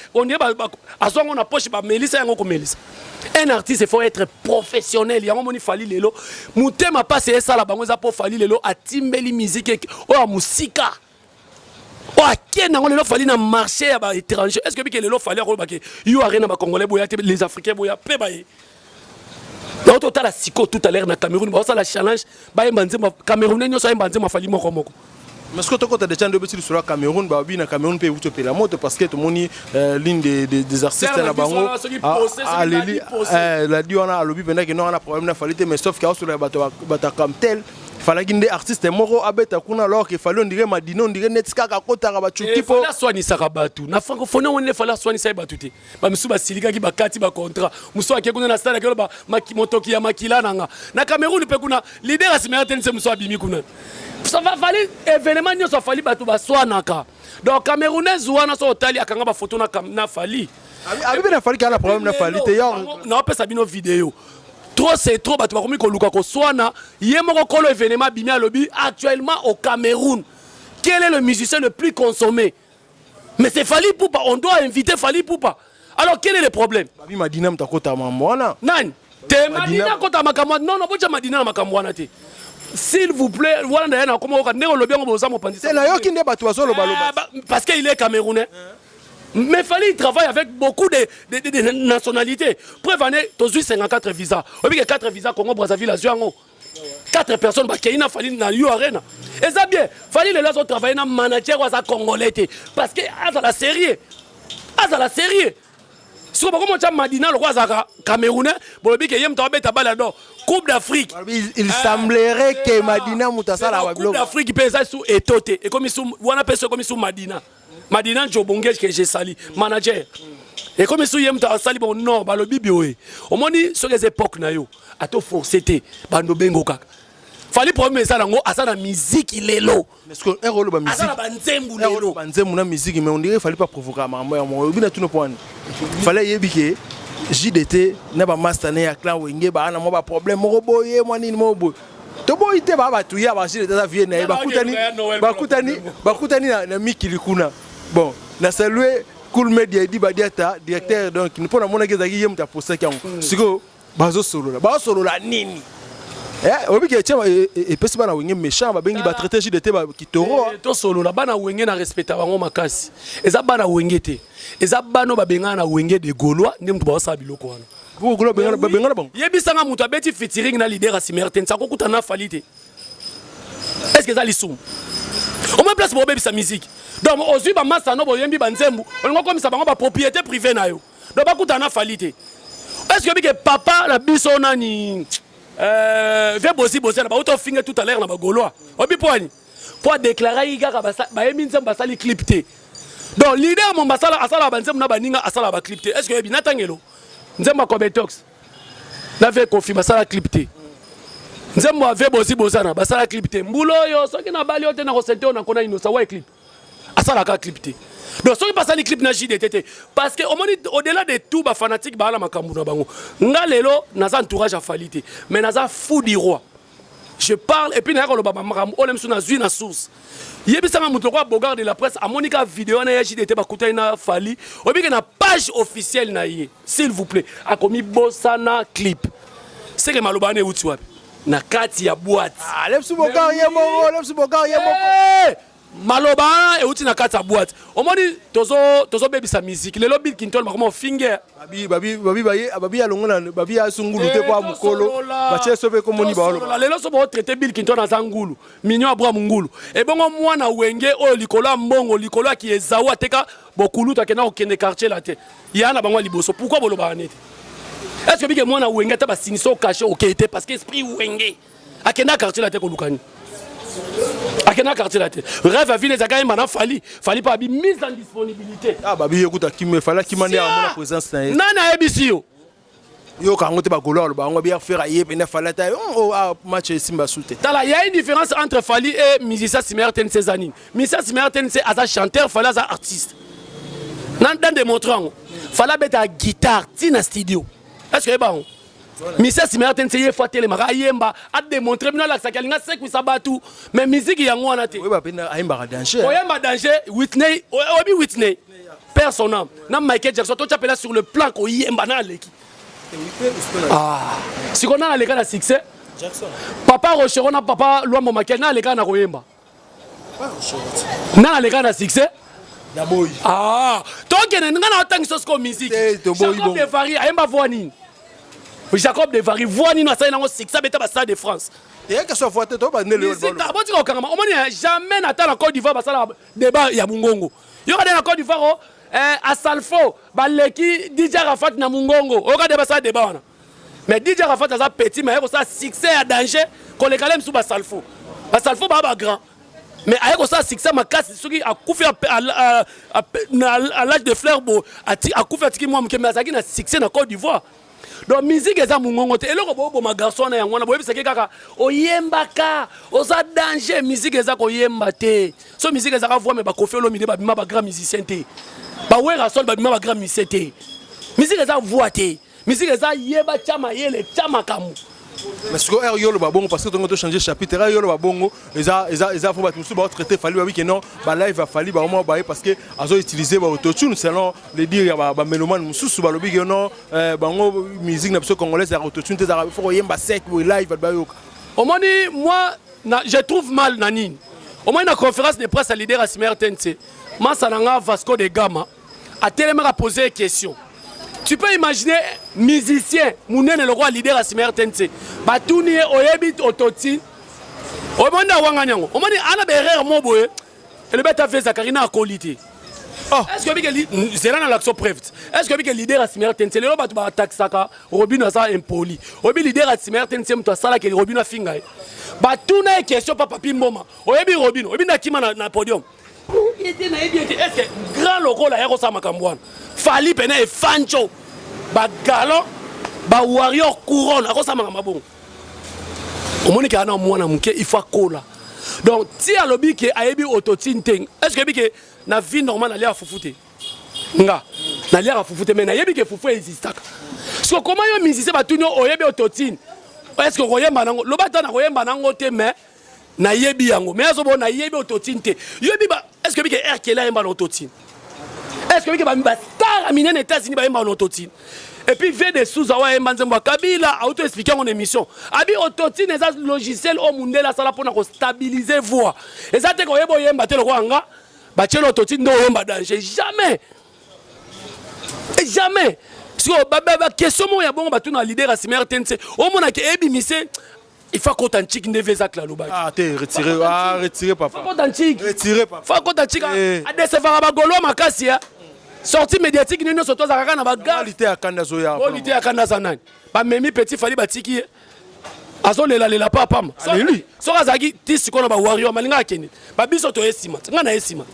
[SPEAKER 1] azwa yango na poche, bamelisa yango komelisa. Un artiste, il faut être professionnel. Yango moni Fally lelo motema mpasi esala bango eza mpo Fally lelo atimbeli musique oyo ya mosika oyo akende yango lelo Fally na marché ya baétranger. Est ce que bike lelo Fally akolobake yo arena, bacongolais boya te, les Africains boya mpe baye yango? Totala sikoyo tout à l'heure na Cameroun, baosala challenge, bayemba nzembo, Camerounais nyonso ayemba nzembo Fally moko moko.
[SPEAKER 2] Mais ce que tokota déjà nde obeti lisolo ya Cameroun, babi na Cameroun mpe euti opela moto, parce que tomoni l'une des artistes na bango aleli ladi wana, alobi mpenza ke non, wana problème na Fally te, mais sauf ke aosolola bato bato tel falaki nde artiste moko abeta kuna, alors ke Fally, on dirait Madina, on dirait neti kaka akotaka bacuki
[SPEAKER 1] po aswanisaka bato na francophonie. Wana nde Fally aswanisa ye bato te. Bamisusu basilikaki, bakati bacontrat. Mosusu ake kuna na stade, akoloba motoki ya makila na nga. Na Cameroun mpe kuna, leader asimaka te, nse mosusu abimi kuna. Fally événement nyonso aFally, bato baswanaka. Donc Camerounaise wana so otali, akanga bafoto na Fally.
[SPEAKER 2] Abibi na Fally, kala problème na Fally te.
[SPEAKER 1] Naopesa bino video. Trop c'est trop, bato bakomi koluka koswana. Ye moko kolo événement abimi, alobi: actuellement au Cameroun, quel est le musicien le plus consommé? Mais c'est Fally Ipupa, on doit inviter Fally Ipupa. Alors quel est le problème?
[SPEAKER 2] Babi Madina moto akota mambo wana.
[SPEAKER 1] Nani te? Madina akota makambo? Non, non, botya Madina na makambo wana te, s'il vous plaît. Wana ndaye na koma oka ndenge olobi yango, boza mopanzi.
[SPEAKER 2] Te, nayoki nde bato bazolobaloba.
[SPEAKER 1] Parce que il est Camerounais. Mais Fally, il travaille avec beaucoup de nationalités. Preuve année, tozwi 54 visas. Oyebi ke 4 visas Congo Brazzaville azwi yango. 4 personnes bakei na Fally na U Arena. Eza bien. Fally lelo azo travailler na manager oyo aza Congolais te. Parce que azala sérieux. Azala sérieux. Sikoyo bakoma otya Madina lokola azalaka Camerounais, bolobi ke ye moto abeta bale donc Coupe d'Afrique.
[SPEAKER 2] Il semblerait que Madina moto asala
[SPEAKER 1] ba biloko. Coupe d'Afrique mpe eza su eto te, ekomi su wana mpe su ekomi su Madina. Madina Njobonge que je sali manager. Ekomi su ye moto asali bon non balobi bioye. Omoni soki eza époque na yo, ato forcer te, bando bengo kaka. Fally problème eza nango aza na miziki lelo.
[SPEAKER 2] Mais ce que ero loba musique.
[SPEAKER 1] Aza na ba nzembu lelo.
[SPEAKER 2] Ba nzembu na musique mais on dirait fallait pas provoquer makambo ya mo. Bina tuno point. Fallait yebi ke JDT na ba master na ya clan Wenge ba na mo ba problème moko boye mwa nini moko boye. Toboyi te ba batu ya ba JDT za vie na ye bakutani bakutani bakutani na, na mikili kuna. Bon, na saluer Cool Media Edi Badiata directeur donc mpo na monaki ezalaki ye moto apostaki yango. Sikoyo bazosolola bazosolola nini? Eh, oyebi ke tia epesi bana wenge méchant babengi ba traité JDT ba kitoro.
[SPEAKER 1] Eh, tosolola bana wenge na respecta bango makasi. Eza bana wenge te, eza bana babengana na wenge de Gaulois nde moto baosala biloko wana.
[SPEAKER 2] Gaulois babengana babengana bango.
[SPEAKER 1] Yebisanga moto abeti featuring na leader ya Simer te nsako kuta na Fally te. Est-ce que eza lisumu? Au moins place bobebisa musique. Donc ozwi ba masta no boyembi ba nzembu, olingo komisa bango ba propriété privée na yo. Donc bakutana na Fally te. Est-ce que bike papa na biso nani ve bosi bosi na bauta ofinga tout à l'heure na ba Gaulois. Obi poani. Po a déclarer kaka bayembi nzembo basali clip te. Donc leader mon basala asala ba nzembo na baninga asala ba clip te. Est-ce que yebi natangelo nzembo ya Kobetox na ve Kofi basala clip te. Nzembo ya ve bosi bosana basala clip te. Mbulo oyo soki na bali yo te na kosente oyo na kona inosa wa clip. Asalaka clip te. Donc soki basali clip na JDT te parce que omoni au-delà de tout ba fanatique ba na makambo na bango. Nga lelo naza entourage ya Fally te mais naza fou du roi. Je parle et puis nayaka koloba makambo oyo na miso nazwi na source. Yebisanga moto lokola Bogard de la presse amoni ka video wana ya JDT bakutani na Fally, obike na page officielle na ye, s'il vous plaît, akomi bosana clip. Seke maloba wana euti wapi? Na kati ya boîte.
[SPEAKER 2] Ah, lepsu Bogard ye moko, lepsu Bogard ye moko.
[SPEAKER 1] Hey! Maloba wana euti na kati ya boîte. Omoni tozo tozobebisa musique. Lelo Bill Clinton bakoma ofinge.
[SPEAKER 2] Babi babi babi baye babi alongo na babi asungulu te kwa mukolo. Batie sobe komoni ba
[SPEAKER 1] oloba. Lelo so bo traiter Bill Clinton aza ngulu. Mignon Abraham ngulu. Ebongo mwana wenge oyo likolo ya mbongo likolo ya kiezau ateka bokulutu akenda kokende quartier la te. Ya na bango liboso. Pourquoi bolobaka nete? Est-ce que bike mwana wenge ata basiniso caché okei te parce que esprit wenge akenda quartier la te koluka nini? Akenda quartier la te. Rêve ya ville ezalaka yemba na Fally. Fally mpe abi mise en disponibilité.
[SPEAKER 2] Ah babi ye kuta kime Fally akima nde amona présence na ye.
[SPEAKER 1] Nani ayebisi yo?
[SPEAKER 2] Yoka yango te bagolo aloba yango biya faire aye pena Fally ata oh ah match esimba su te.
[SPEAKER 1] Tala, il y a une différence entre Fally et musicien Simer TNC Zanini. Musicien Simer TNC aza chanteur, Fally aza artiste. Nan dan démontre yango. Fally abeta guitare ti na studio. Est-ce que yeba yango? Musicien Simer TNC ye fois telemaka ayemba, a démontrer bino alakisaki alinga sekwisa batu, mais musique yango wana te.
[SPEAKER 2] Oyeba pena ayembaka danger.
[SPEAKER 1] Oyemba danger Whitney, oyebi Whitney. Père son âme. Na Michael Jackson to tchapela sur le plan ko yemba na aleki. Ah, siko na aleka na succès.
[SPEAKER 2] Jackson.
[SPEAKER 1] Papa Rochereau na papa Luambo Makiadi na aleka na koyemba. Na aleka na succès.
[SPEAKER 2] Naboyi.
[SPEAKER 1] Ah, tokende nga na otangisa siko musique.
[SPEAKER 2] Eh, toboyi
[SPEAKER 1] Jacob
[SPEAKER 2] bongo.
[SPEAKER 1] de Vary ayemba voix nini? Jacob de Vary voix nini asali nango succès abeta ba Stade de France.
[SPEAKER 2] Eyaka so voix te to ba ndele
[SPEAKER 1] Musique, botika kokangama. Omoni jamais na tala Côte d'Ivoire basala débat ya mungongo. Yoka de na Côte d'Ivoire oh, eh, Asalfo baleki DJ Arafat na mungongo. Oyoka de basala débat wana. Mais DJ Arafat aza petit mais ayeko sala succès ya danger koleka le msu basalfo. Basalfo ba ba grand. Mais ayeko sala succès makasi soki akufi à l'âge de fleur bo ati akufi atiki mwa moke mais azalaki na succès na Côte d'Ivoire. Donc musique eza mungongo te. Eloko bo boma garçon na yango wana boyebisaki kaka oyembaka oza danger. Musique eza koyemba te. So musique ezaka voix mais ba Koffi Olomide babima ba grand musicien te. Ba Werrason babima ba grand musicien te. Musique eza voix te. Musique eza yeba tia mayele tia makambo.
[SPEAKER 2] Mais sikoyo heure yo oloba bongo parce que tongo to changer chapitre, heure yo oloba bongo eza eza eza fo bato mosusu ba traiter Fally babi ke non ba live ya Fally ba mwa baye parce que azo utiliser ba autotune selon les dires ya ba mélomane mosusu balobi ke non bango musique na biso congolaise ya autotune te ezalaka faut koyemba sec boye live bato bayoka.
[SPEAKER 1] Omoni moi na, je trouve mal na nini? Omoni na conférence de presse ya leader ya Simer TNC, masa na nga Vasco de Gama atelemaka poser question. Tu peux imaginer musicien munene lokola leader ya Simer TNC batuni ye oyebi autotune, omoni na wangani yango, omoni ana ba erreur mo boye elobi ata ve Zakari na akoli te.
[SPEAKER 2] Oh.
[SPEAKER 1] Est ce que oyebi ke zela na lakso preuve? Est ce que oyebi ke leader ya nsima RTNC, lelo bato bataxaka Robino aza impoli, oyebi leader ya nsima RTNC moto asalaki Robino afinga ye, batuna ye question pa Papi Mboma, oyebi Robino, oyebi ndakima na podium ye te, nayebi ye te. Est ce que grand lokola ya kosala makambo wana, Fally pene efanco bagalon bawarrior couronne akosala makambo bongo? Omoni ke ana mwana moke, il faut akola. Donc ti alobi ke ayebi autotune te, est ce que oyebi ke na vie normale naliaka fufu te? Nga naliaka fufu te, mais nayebi ke fufu existaka. So comment yo musicien, batuni yo oyebi autotune, est ce que okoyemba nango? Loba ata nakoyemba nango te, mais nayebi yango. Mais azobo nayebi autotune te. Yoyebi ba, est ce que oyebi ke R. Kelly ayemba na autotune? Est ce que oyebi ke bastar ya minene États-Unis bayemba na autotune? Et puis V de Souza oyo ayemba nzembo ya Kabila auto expliquer yango na émission, abi autotune eza logiciel oyo mundele asala mpona kostabiliser voix. Eza te koyeba oyemba te lokola nga batieli autotune nde oyemba danger. Jamais et jamais. Sikoyo baquestion moko ya bongo batuna leader ya nsima RTNC, omonake ebimise, il faut akota ntiki nde vezakla alobaki.
[SPEAKER 2] Ah te, retire, ah retire papa.
[SPEAKER 1] Akota ntiki.
[SPEAKER 2] Retire papa.
[SPEAKER 1] Faut akota ntiki. Adesevaka bagaulois makasi ya sortie médiatique nini nyonso, tozalaka kaka na baga.
[SPEAKER 2] Lite ya kanda azoya.
[SPEAKER 1] Lite ya kanda aza nani? Bamemi petit Fally, batiki ye azolelalela pa pamba.
[SPEAKER 2] Aleli.
[SPEAKER 1] Soki azalaki ti sikoyo na bawarrior malinga akende, babiso toye nsima, ngai na ye nsima,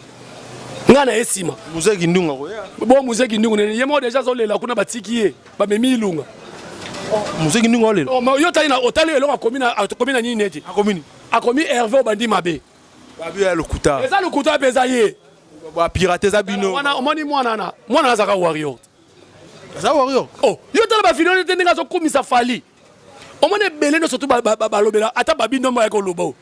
[SPEAKER 1] ngai na ye nsima.
[SPEAKER 2] Muzeki Ndunga koya.
[SPEAKER 1] Bon, Muzeki Ndungu nene ye moko déjà azolela kuna, batiki ye, bamemi Ilunga.
[SPEAKER 2] Muzeki Ndunga olela.
[SPEAKER 1] Oh, mais yo otali na otali eloko akomi na nini neti
[SPEAKER 2] Akomi nini?
[SPEAKER 1] Akomi Hervé obandi mabe.
[SPEAKER 2] Babi ya lokuta.
[SPEAKER 1] Eza lokuta mpe eza ye.
[SPEAKER 2] Bapirate eza bino.
[SPEAKER 1] Wana omoni mwana na mwana azalaka warrior.
[SPEAKER 2] Aza warrior.
[SPEAKER 1] Oh, yo tala bavideo te ndenge azokumisa Fally. Omoni ebele nyonso tu balobela ata babino moko ya koloba o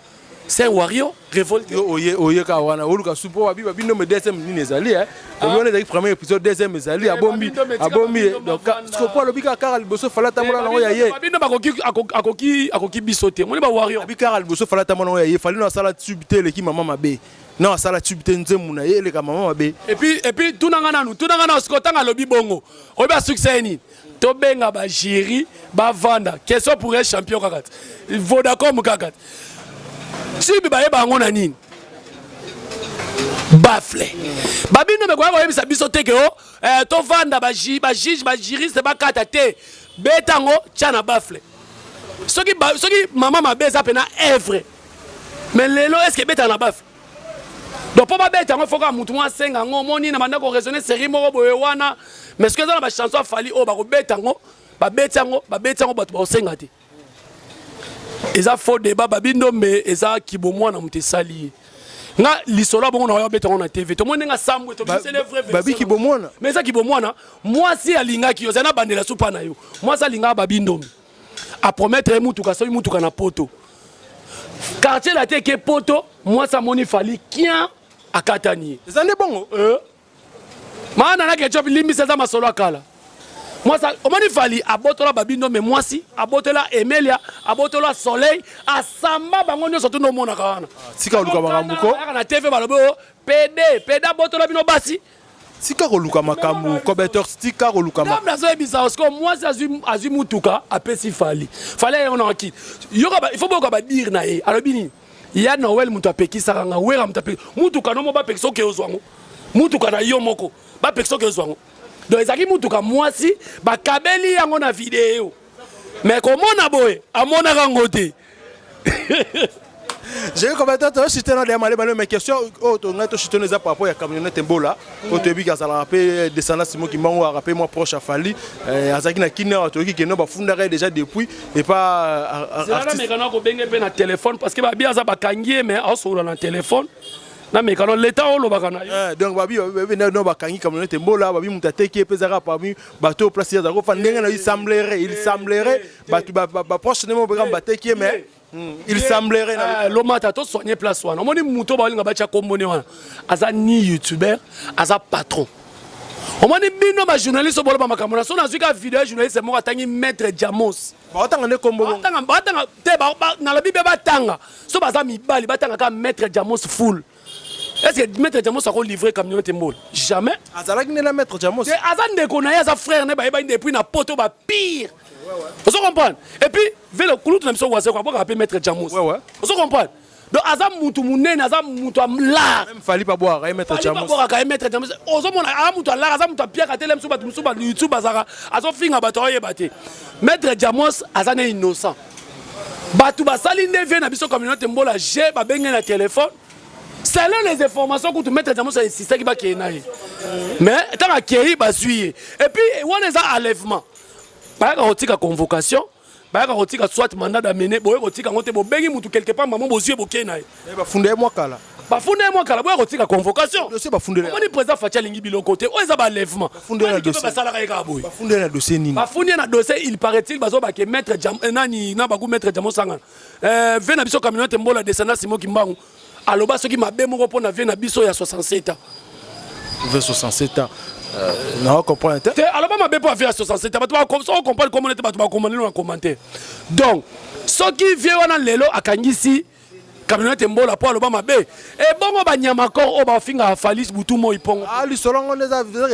[SPEAKER 1] c'est un warrior révolté.
[SPEAKER 2] Yo oye oye kaka wana oluka su mpo babi babi ndombe deuxième nini ezali eh babi wana ezalaki premier épisode, deuxième ezali. Abombi abombi. Donc siko po alobi kaka kaka liboso Fally atambola nango ya ye.
[SPEAKER 1] Babino bakoki akoki biso te, omoni bawarrior.
[SPEAKER 2] Abi kaka liboso Fally atambola nango ya ye. Fally no asala tube te eleki mama mabe, no asala tube te nzembo na ye eleka mama mabe.
[SPEAKER 1] Et puis tunanga nanu, tunanga nanu sikoyo, ntango alobi bongo, oyebi asukisa ye nini? Tobenga bajury bavanda, question pour un champion kaka te, Vodacom kaka te. Tube bayeba yango na nini? Baffle. Babino mekoya koyebisa biso te ke o tovanda bajuge, bajuriste bakata te. Beta yango, tia na baffle. Soki mama mabe eza mpena œuvre, mais lelo est ce que ebetaka na baffle? Donc mpo babeta yango, foka mutu moko asenga yango. Omoni na banda koraisonner série moko boye wana, mais soki eza na bachanson ya Fally oyo bakobeta yango, babeti yango, babeti yango, bato bakosenga te. Eza faux débat. Babi Ndombe eza kibomwana, moto esali ye nga lisolo ya bongo na oyo abeta yango na TV, tomoni ndenge asambwe, tobimisele vrai version.
[SPEAKER 2] Babi kibomwana.
[SPEAKER 1] Mais eza kibomwana. Mwasi alingaki yo, ozali na bandela supa na yo. Mwasi alingaka Babi Ndombe, apromettre ye mutuka, soki mutuka na poto, quartier la te ke poto. Mwasi amoni Fally kian, akatani ye.
[SPEAKER 2] Eza nde bongo.
[SPEAKER 1] Maana na ketchup limbisa, eza masolo ya kala. Mwasi omoni Fally abotola Babi Ndombe mwasi, abotola Emelia, abotola Soleil, asamba bango nyonso tuna omonaka wana.
[SPEAKER 2] Tika koluka makambo ko.
[SPEAKER 1] Bayaka na TV, balobi o pd pd abotola bino basi.
[SPEAKER 2] Tika koluka makambo, Cobetor, tika koluka
[SPEAKER 1] Nzambe azoyebisa sikoyo, mwasi azwi mutuka, apesi Fally. Fally ayango na wakili yoka il faut boyoka badire na ye. Alobi nini? Ya Noel moto apekisaka nga, Wera moto apekisa mutuka no mo, bapekisa oke ozwa yango, mutuka na yo moko bapekisa oke ozwa yango. Donc ezalaki mutuka mwasi bakabeli yango na video, mais komona boye amonaka yango te.
[SPEAKER 2] J'ai comme toi tochite na deya maleba, mais question oyo tongai tochite no eza par rapport ya camionnette Mbola oyo toyebi ke azalaka mpe descendant Simon Kimbangu, azalaka mpe mwa proche ya Fally, azalaki na kini awa. Toyoki keno bafundaka ye déjà depuis epa
[SPEAKER 1] Zela, namekana kobenge mpe na téléphone, parce que babi aza bakangi ye, mais aosolola na téléphone. Namekano leta olobaka na yo.
[SPEAKER 2] Donc babi no bakangi camionnette Mbola, babi moto ateki ye mpe ezalaka parmi bato oyo place ye azalaka kofa ndenge na il semblerait bato baproche nde mo mpe bateki ye, mais il semblerait
[SPEAKER 1] na lomata tosoigne place wana. Omoni moto baolinga batya komboni wana, aza ni youtubeur, aza patron. Omoni bino bajournaliste oyo boloba makambo na so, nazwi ka video ya journaliste moko atangi maître Jamos.
[SPEAKER 2] Baotanga nde kombo bongo.
[SPEAKER 1] Batanga te, nalobi mpe batanga so baza mibali, batanga kaka maître Jamos full. Est ce que maître Jamos akolivre camionnette Mbola? Jamais.
[SPEAKER 2] Azalaki nde na maître Jamos?
[SPEAKER 1] Te, aza ndeko na ye, aza frère ne, bayebani depuis na poto bapire, ozo comprendre? Et puis vele kulutu na biso Wazeko abwakaka mpe maître Jamos. Ozo comprendre? Donc aza mutu munene, aza mutu ya lar.
[SPEAKER 2] Même Fally pa boire, ye maître Jamos.
[SPEAKER 1] Fally pa ye maître Jamos. Ozomona aza mutu ya lar, aza mutu ya piaka te, lemsu bato mususu ba YouTube bazaka azofinga bato oyeba te. Maître Jamos aza ne innocent. Bato basali nde vie na biso communauté mbola G babenge na téléphone. Selon les informations kutu maître Jamos a insistaki bakeye na ye. Mais ntango akei bazwi ye. Et puis wana eza enlèvement. Bayaka kotika convocation. Bayaka kotika soit mandat d'amener, boye kotika yango te, bobengi mutu quelque part, mamo bozwi ye bokei na ye.
[SPEAKER 2] Bafunda ye mwa kala.
[SPEAKER 1] Bafunda ye mwa kala, boya kotika convocation.
[SPEAKER 2] Dossier bafundela.
[SPEAKER 1] Omoni président Fatshi alingi biloko te, oyo eza baenlèvement.
[SPEAKER 2] Bafunda ye na dossier.
[SPEAKER 1] Basalaka ye kaka boye.
[SPEAKER 2] Bafunda ye na dossier nini?
[SPEAKER 1] Bafundi ye na dossier, il paraît-il bazobake maître Jam, nani na baku maître Jamo Sangana. Ve na biso camionnette Mbola descendant Simon Kimbangu aloba soki mabe moko mpona vie na biso ya 67 ans.
[SPEAKER 2] Ve 67 ans. Na comprendre te.
[SPEAKER 1] Te aloba mabe mpo avie ya 67 ans. Bato so comprendre komona te, bato bakomona na commentaire. Donc soki vie wana lelo akangisi camionnette Mbola mpo aloba mabe, ebongo banyama kor oyo bafingaka Fally butu moi pongo.
[SPEAKER 2] Ah, lisolo ngo nde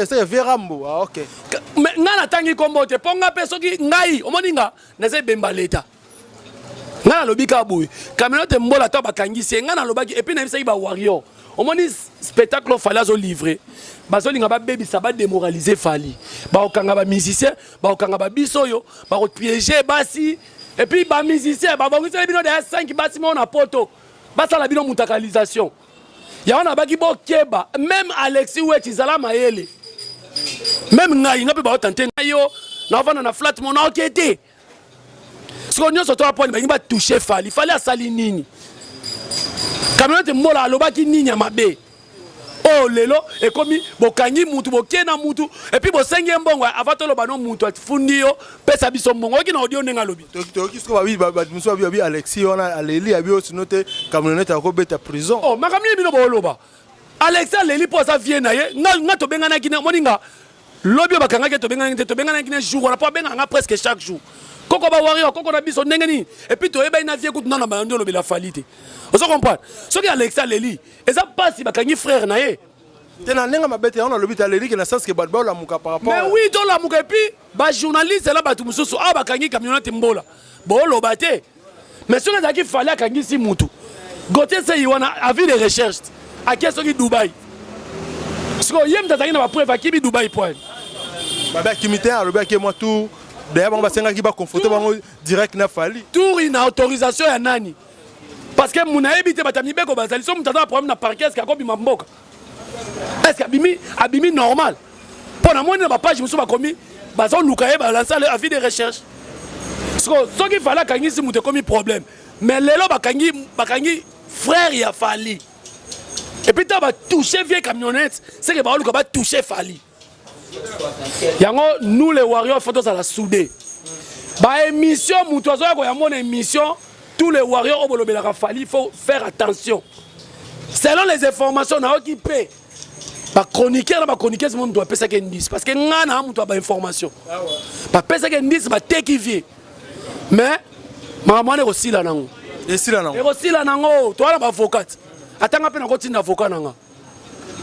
[SPEAKER 2] eza vie Rambo. Ah, ok.
[SPEAKER 1] Mais ngai natangi kombo te mpo nga mpe soki ngai omoni nga naza ebemba leta. Ngai nalobi kaka boye, camionnette Mbola ata bakangisi ye, ngai nalobaki et puis nayebisaki ba warrior, omoni spectacle oyo Fally azolivre, bazolinga babebisa, badémoraliser Fally, bakokanga ba musicien, bakokanga ba biso oyo, bakopiéger basi. Et puis ba musicien babongiseli bino deya 5 basi moko na poto, basala bino mutakalisation. Yango nabaki bokeba, même Alexis Wetchi zala mayele, même ngai nga mpe baotante ngai yo naovanda na flat mo naoke te. Sikoyo nyonso to aponi balingi batouche Fally. Fally asali nini? Camionnette Mbola alobaki nini ya mabe? Oyo lelo ekomi bokangi mutu, bokie na mutu, et puis bosengi ye mbongo. Avant toloba no mutu afundi yo, pesa biso mbongo. Oyoki na audio ndenge alobi.
[SPEAKER 2] Toyoki sikoyo babi bato mosusu babi babi Alexis wana aleli abi oyo sino te camionnette akobeta prison.
[SPEAKER 1] Oh, makambo nini bino booloba? Alexis aleli mpo aza vie na ye. Nga tobenganaki ne omoni nga lobi oyo bakangaki ye, tobenganaki te, tobenganaki ne jour wana mpo abengaka nga presque chaque jour. Koko ba warrior, koko na biso ndenge nini? Et puis toyebani na vie kutu nana bandi olobela Fally te. Ozo comprendre? Soki Alexis aleli, eza mpasi bakangi frère na ye.
[SPEAKER 2] Te na ndenge mabe te, yango nalobi te aleli ke na sens ke bato baolamuka par rapport.
[SPEAKER 1] Mais oui, tolamuka. Et puis bajournaliste na bato mosusu awa bakangi camionnette Mbola, booloba te. Mais soki ezalaki Fally akangisi mutu, Gauthier Sey wana avis de recherche akie soki Dubai. Sikoyo ye mutu azalaki na bapreuve akimi Dubai point.
[SPEAKER 2] Babe akimi te, alobi ake mwa tour. D'ailleurs bango basengaki baconfronte bango direct na Fally.
[SPEAKER 1] Tour na autorisation ya nani? Parce que muna yebi te bato ya mibeko bazali so moto aza na problème na parquet, est-ce akobima mboka? Est-ce abimi, abimi normal? Mpo namoni na bapage mosusu bakomi bazoluka ye, balansa avis de recherche. Siko soki Fally akangisi moto ekomi problème, mais lelo bakangi, bakangi frère ya Fally. Et puis ntango batouche vie camionnette, c'est que baoluka batouche Fally. Yango nous les warriors faut tozala soudé. Ba émission moto azoya koyamona émission, tous les warriors oyo bolobelaka Fally, il faut faire attention. Selon les informations nayoki mpe bachroniqueur na bachroniqueuse mo moto bapesaki indice, parce que nga na moto ya bainformation bapesaki indice, bateki vie. Mais makambo wana ekosila nango.
[SPEAKER 2] Esila nango.
[SPEAKER 1] Ekosila nango. Toza na baavocat, atanga mpe nakotinda avocat na nga,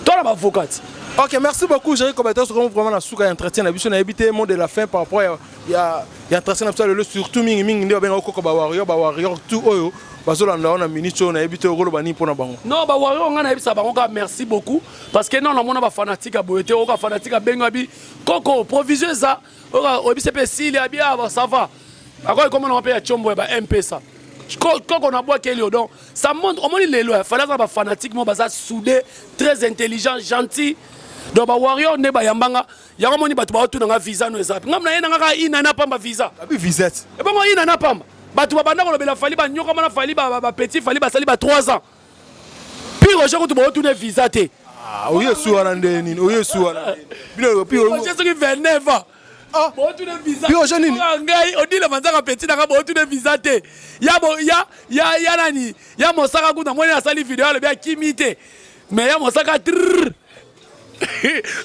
[SPEAKER 1] toza na baavocat.
[SPEAKER 2] Ok, merci beaucoup, Jerry Kobato, c'est vraiment la souka entretien na biso na évité mot de la fin par rapport à ya ya entretien na biso lelo, surtout mingi mingi nde babenga koko ba warrior, ba warrior tout oyo bazolanda wana minute oyo, nayebi te okoloba nini mpona bango.
[SPEAKER 1] Non, ba warrior nga nayebisa bango kaka merci beaucoup, parce que non, namona bafanatique ya boye te. Oyoka fanatique abengi abi koko provision eza, oyoka oyebisi mpe esili, abi ah ça va, akoki komona mpe ya tshombo ya ba mpesa koko na bwakeli yo. Donc ça montre, omoni lelo ya Fally aza na bafanatique mo baza soudé, très intelligent, gentil. Donc bawarrior nde bayambanga yango. Omoni bato baotunanga visa no eza ngam na ye nanga kaka ina na pamba visa.
[SPEAKER 2] Abi visette.
[SPEAKER 1] Ebongo ina na pamba, bato babanda kolobela Fally, banyokama na Fally, bapetit Fally basali ba 3 ans puis Roger kutu bootuna visa te.
[SPEAKER 2] Ah, oyo esu wana nde nini? Oyo esu wana bino
[SPEAKER 1] puis Roger soki 29 ans.
[SPEAKER 2] Ah.
[SPEAKER 1] Bootuna visa.
[SPEAKER 2] Puis Roger nini?
[SPEAKER 1] Ngai odile manzaka petit nanga bootuna visa te. Ya bo ya ya ya nani ya mosaka kuna moni asali video alobi akimi te, mais ya mosaka trrr.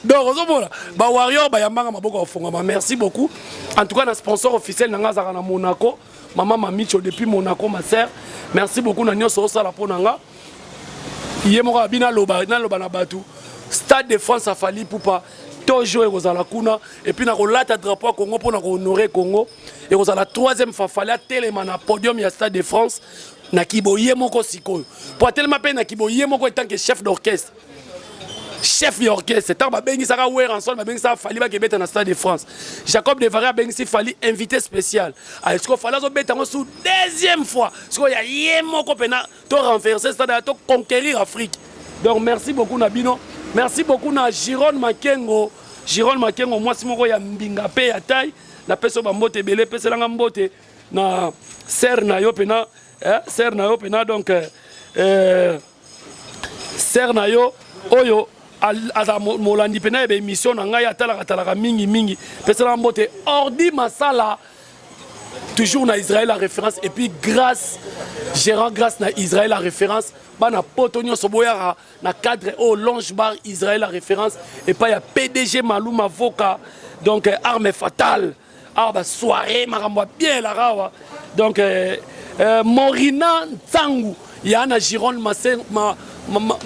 [SPEAKER 1] Donc ozomona bawarrior bayambanga maboko bafongama. Merci beaucoup en tout cas na sponsor officiel na nga azalaka na Monaco, mama Mamicho depuis Monaco, ma sœur, merci beaucoup na nyonso osala mpo na nga. Ye moko abi naloba, naloba na bato Stade de France a Fally Ipupa toujours ekozala kuna. Et puis nakolata drapeau ya Congo mpo na kohonorer Congo. Ekozala troisième fois Fally atelema na podium ya Stade de France. Na kiboye moko sikoyo po atelema mpe na kiboye moko etant que chef d'orchestre, chef ya orchestre. Ntango babengisaka Werrason, babengisaka Fally bakebeta na Stade de France, Jacob Devare abengisi Fally invité spécial. Sikoyo Fally azobeta yango su deuxième fois sikoyo ya ye moko mpena to renverser stade ya to conquérir Afrique. Donc merci beaucoup na bino, merci beaucoup na Giron Makengo. Giron Makengo, mwasi moko ya mbinga mpe ya tai, napesi yo bambote ebele. Epeselanga mbote na sere na yo mpena, eh, sere na yo mpena. Donc sere na yo oyo aza molandi mpena ya baémission na ngai, atalaka talaka mingi mingi. Peselanga mbote Ordi Masala, toujours na Israël la référence, et puis Grâce, gérant Grâce na Israël la référence. Bana poto nyonso boyaka na cadre oyo Longe Bar Israël la référence, epai ya PDG Maluma Voka. Donc arme fatale awa, basoirée, makambo ya bien elaka awa. Donc Morina Ntangu ya na Giron ma, ma, ma,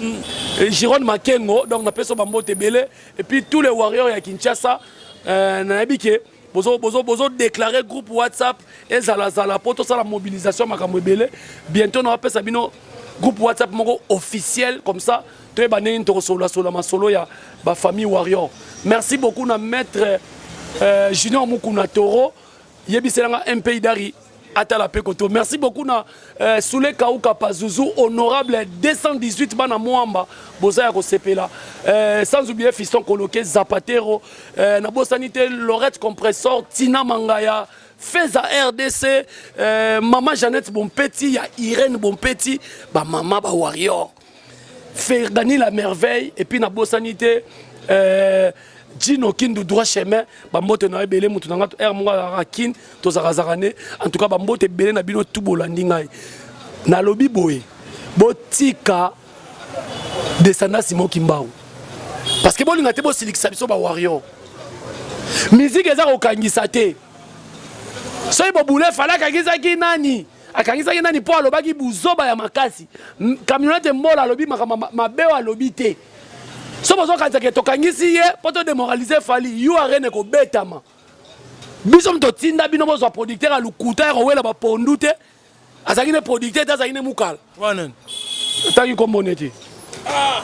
[SPEAKER 1] Giron Makengo. Donc napesi bambote ebele. Et puis tous les warriors ya Kinshasa, nayebi ke bozo bozo bozo déclarer groupe WhatsApp ezalazala mpo tosala mobilisation, makambo ebele. Bientôt na bapesa bino groupe WhatsApp moko officiel, comme ça toyeba ndenge tokosolola masolo ya bafamille warrior. Merci beaucoup na maître Junior Mukuna Toro, yebiselanga mp Dari atala mpe koto. Merci beaucoup na Sule Kauka Pazuzu, honorable 218, bana Mwamba, boza ya kosepela. Sans oublier Fiston Koloke Zapatero, nabosani te Lorette Compressor, Tina Mangaya Feza RDC, mama Jeannette Bompeti ya Irène Bompeti, bamama bawarrior, Fergani la merveille. Et puis nabosani te Gino Kindu, droit chemin. Bambote na ebele, mutu na nga r moko azalaka kin, tozalakazaka ne. En tout cas bambote ebele na bino tu bolandi ngai. Nalobi boye, botika descendant Simon Kimbangu, parce que bolinga te bosilikisa biso bawarrior. Musique eza kokangisa te. Soki bobule Fally akangisaki nani, akangisaki nani mpo alobaki buzoba ya makasi? Camionnette Mbola alobi makambo mabe oyo alobi te. So bozokanisa ke tokangisi ye mpo todémoraliser Fally, urn ekobetama. Biso moto totinda bino bozwa producteur ya lokuta ya kowela bapondu te. Azalaki ne producteur te, azalaki ne mokala.
[SPEAKER 2] Wana.
[SPEAKER 1] Atangi nkombo neti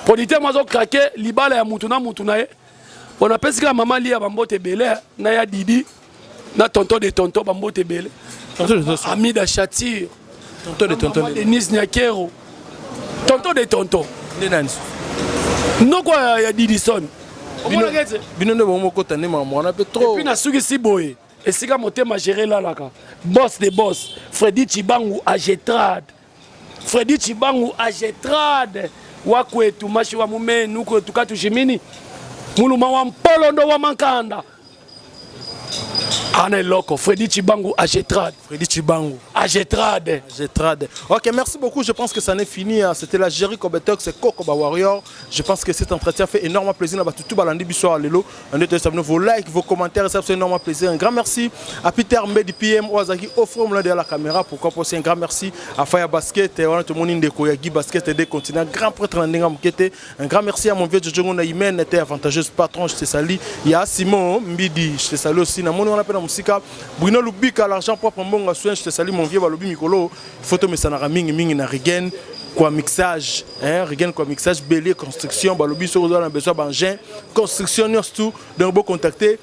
[SPEAKER 1] producteur mo azokrake libala ya mutu na mutu na ye. Bon, napesi kaka mama Lia bambote ebele, na ya Didi, na tonton de tonton, bambote ebele. Amida Chatire.
[SPEAKER 2] Tonton de tonton.
[SPEAKER 1] Mama Denise Nyakero, tonton de tonton.
[SPEAKER 2] Nde nani?
[SPEAKER 1] Noko ya Didison, omonaka ete
[SPEAKER 2] Bino nde bomokota nde makambo wana mpe trop.
[SPEAKER 1] Et puis nasukisi boye, esika motema géré elalaka, boss de boss, Fredi Chibangu Agetrade, Fredi Chibangu Agetrade wakwetu mashi wa mumenu kwetu katushimini muluma wa mpolondo wa mankanda ana eloko. Fredi Chibangu Agetrade.
[SPEAKER 2] Freddy Chibangu.
[SPEAKER 1] Agetrade.
[SPEAKER 2] Getrade. Ok, merci beaucoup. Je pense que ça n'est fini, hein. C'était la Jerry Kobetox et Coco Warrior. Je pense que cet entretien fait énormément plaisir. Tout balandi biso lelo. Vos likes, vos commentaires, ça fait énormément plaisir. Un grand merci à Peter Mbedi PM Oazaki offre derrière la caméra. Pourquoi pas un grand merci à Faya Basket, on a tout le monde ya Guy Basket des continents, grand prêtre Ndenga Mukete. Un grand merci à mon vieux Jojo Naïmen, était avantageuse patron, je te salue. Il y a Simon Mbidi, je te salue aussi. Na moni on appelle la musique Bruno Lubika, l'argent propre mbonga soin, je te salue mon vieux Balobi Mikolo. Photo mesanaka mingi mingi na Regen quoi mixage, hein, Regen quoi mixage, bélier construction, balobi so on a besoin d'engin construction surtout, donc bo contacter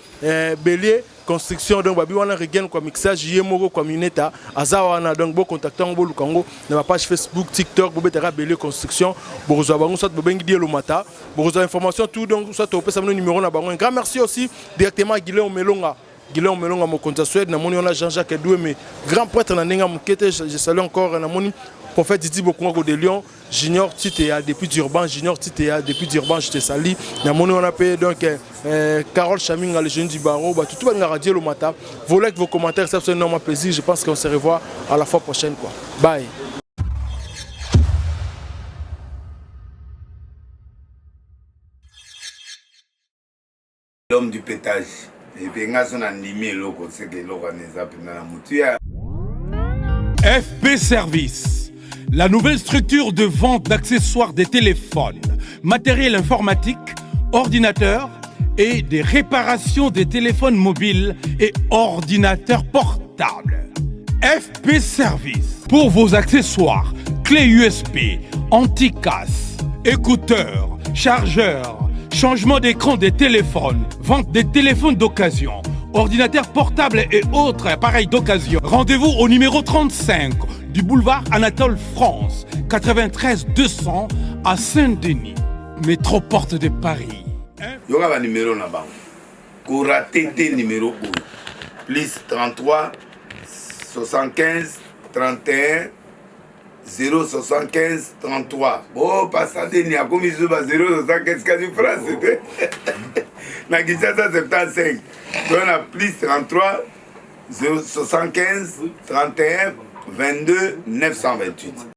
[SPEAKER 2] bélier construction. Donc babi wana Regen quoi mixage, ye moko quoi mineta aza wana. Donc bo contacter ngo, boluka ngo na page Facebook, TikTok, bobetaka bélier construction, bokozwa bango, soit bobengi Dielo Mata, bokozwa information tout. Donc soit opesa bino numéro na bango. Un grand merci aussi directement à Guillaume Melonga, Guillaume Melonga mokonzi ya Suède. Namoni wana Jean-Jacques Edoueme, grand prêtre na ndenge ya moke te, je salue encore. Namoni prophète Didi Bokunga de Lyon, Junior Titea depuis Durban, Junior Titea depuis Durban, je te salue. Namoni wana pe donc Carole Chaminga, le jeune du barreau, bah, tout le monde le matin. Vos likes, vos commentaires, ça fait énormément plaisir. Je pense qu'on se revoit à la fois prochaine, quoi. Bye.
[SPEAKER 3] L'homme du pétage. Et puis nga so na ndimi eloko, seke eloko wana eza mpenza na motu ya
[SPEAKER 4] FP Service, la nouvelle structure de vente d'accessoires des téléphones, matériel informatique, ordinateurs et des réparations des téléphones mobiles et ordinateurs portables. FP Service. Pour vos accessoires, clés USB, anti-casse, écouteurs, chargeurs, changement d'écran des téléphones, vente des téléphones d'occasion, ordinateurs portables et autres appareils d'occasion. Rendez-vous au numéro 35 du boulevard Anatole France, 93 200 à Saint-Denis, métro porte de Paris.
[SPEAKER 3] Yoka banimero na bango, korater te. Numéro oyo: plus 33 75 31 075 33. O pasa deni akomi lisusu ba 075, kasi France te. Na Kinshasa 75, toza na plus 33 075 31 22 928.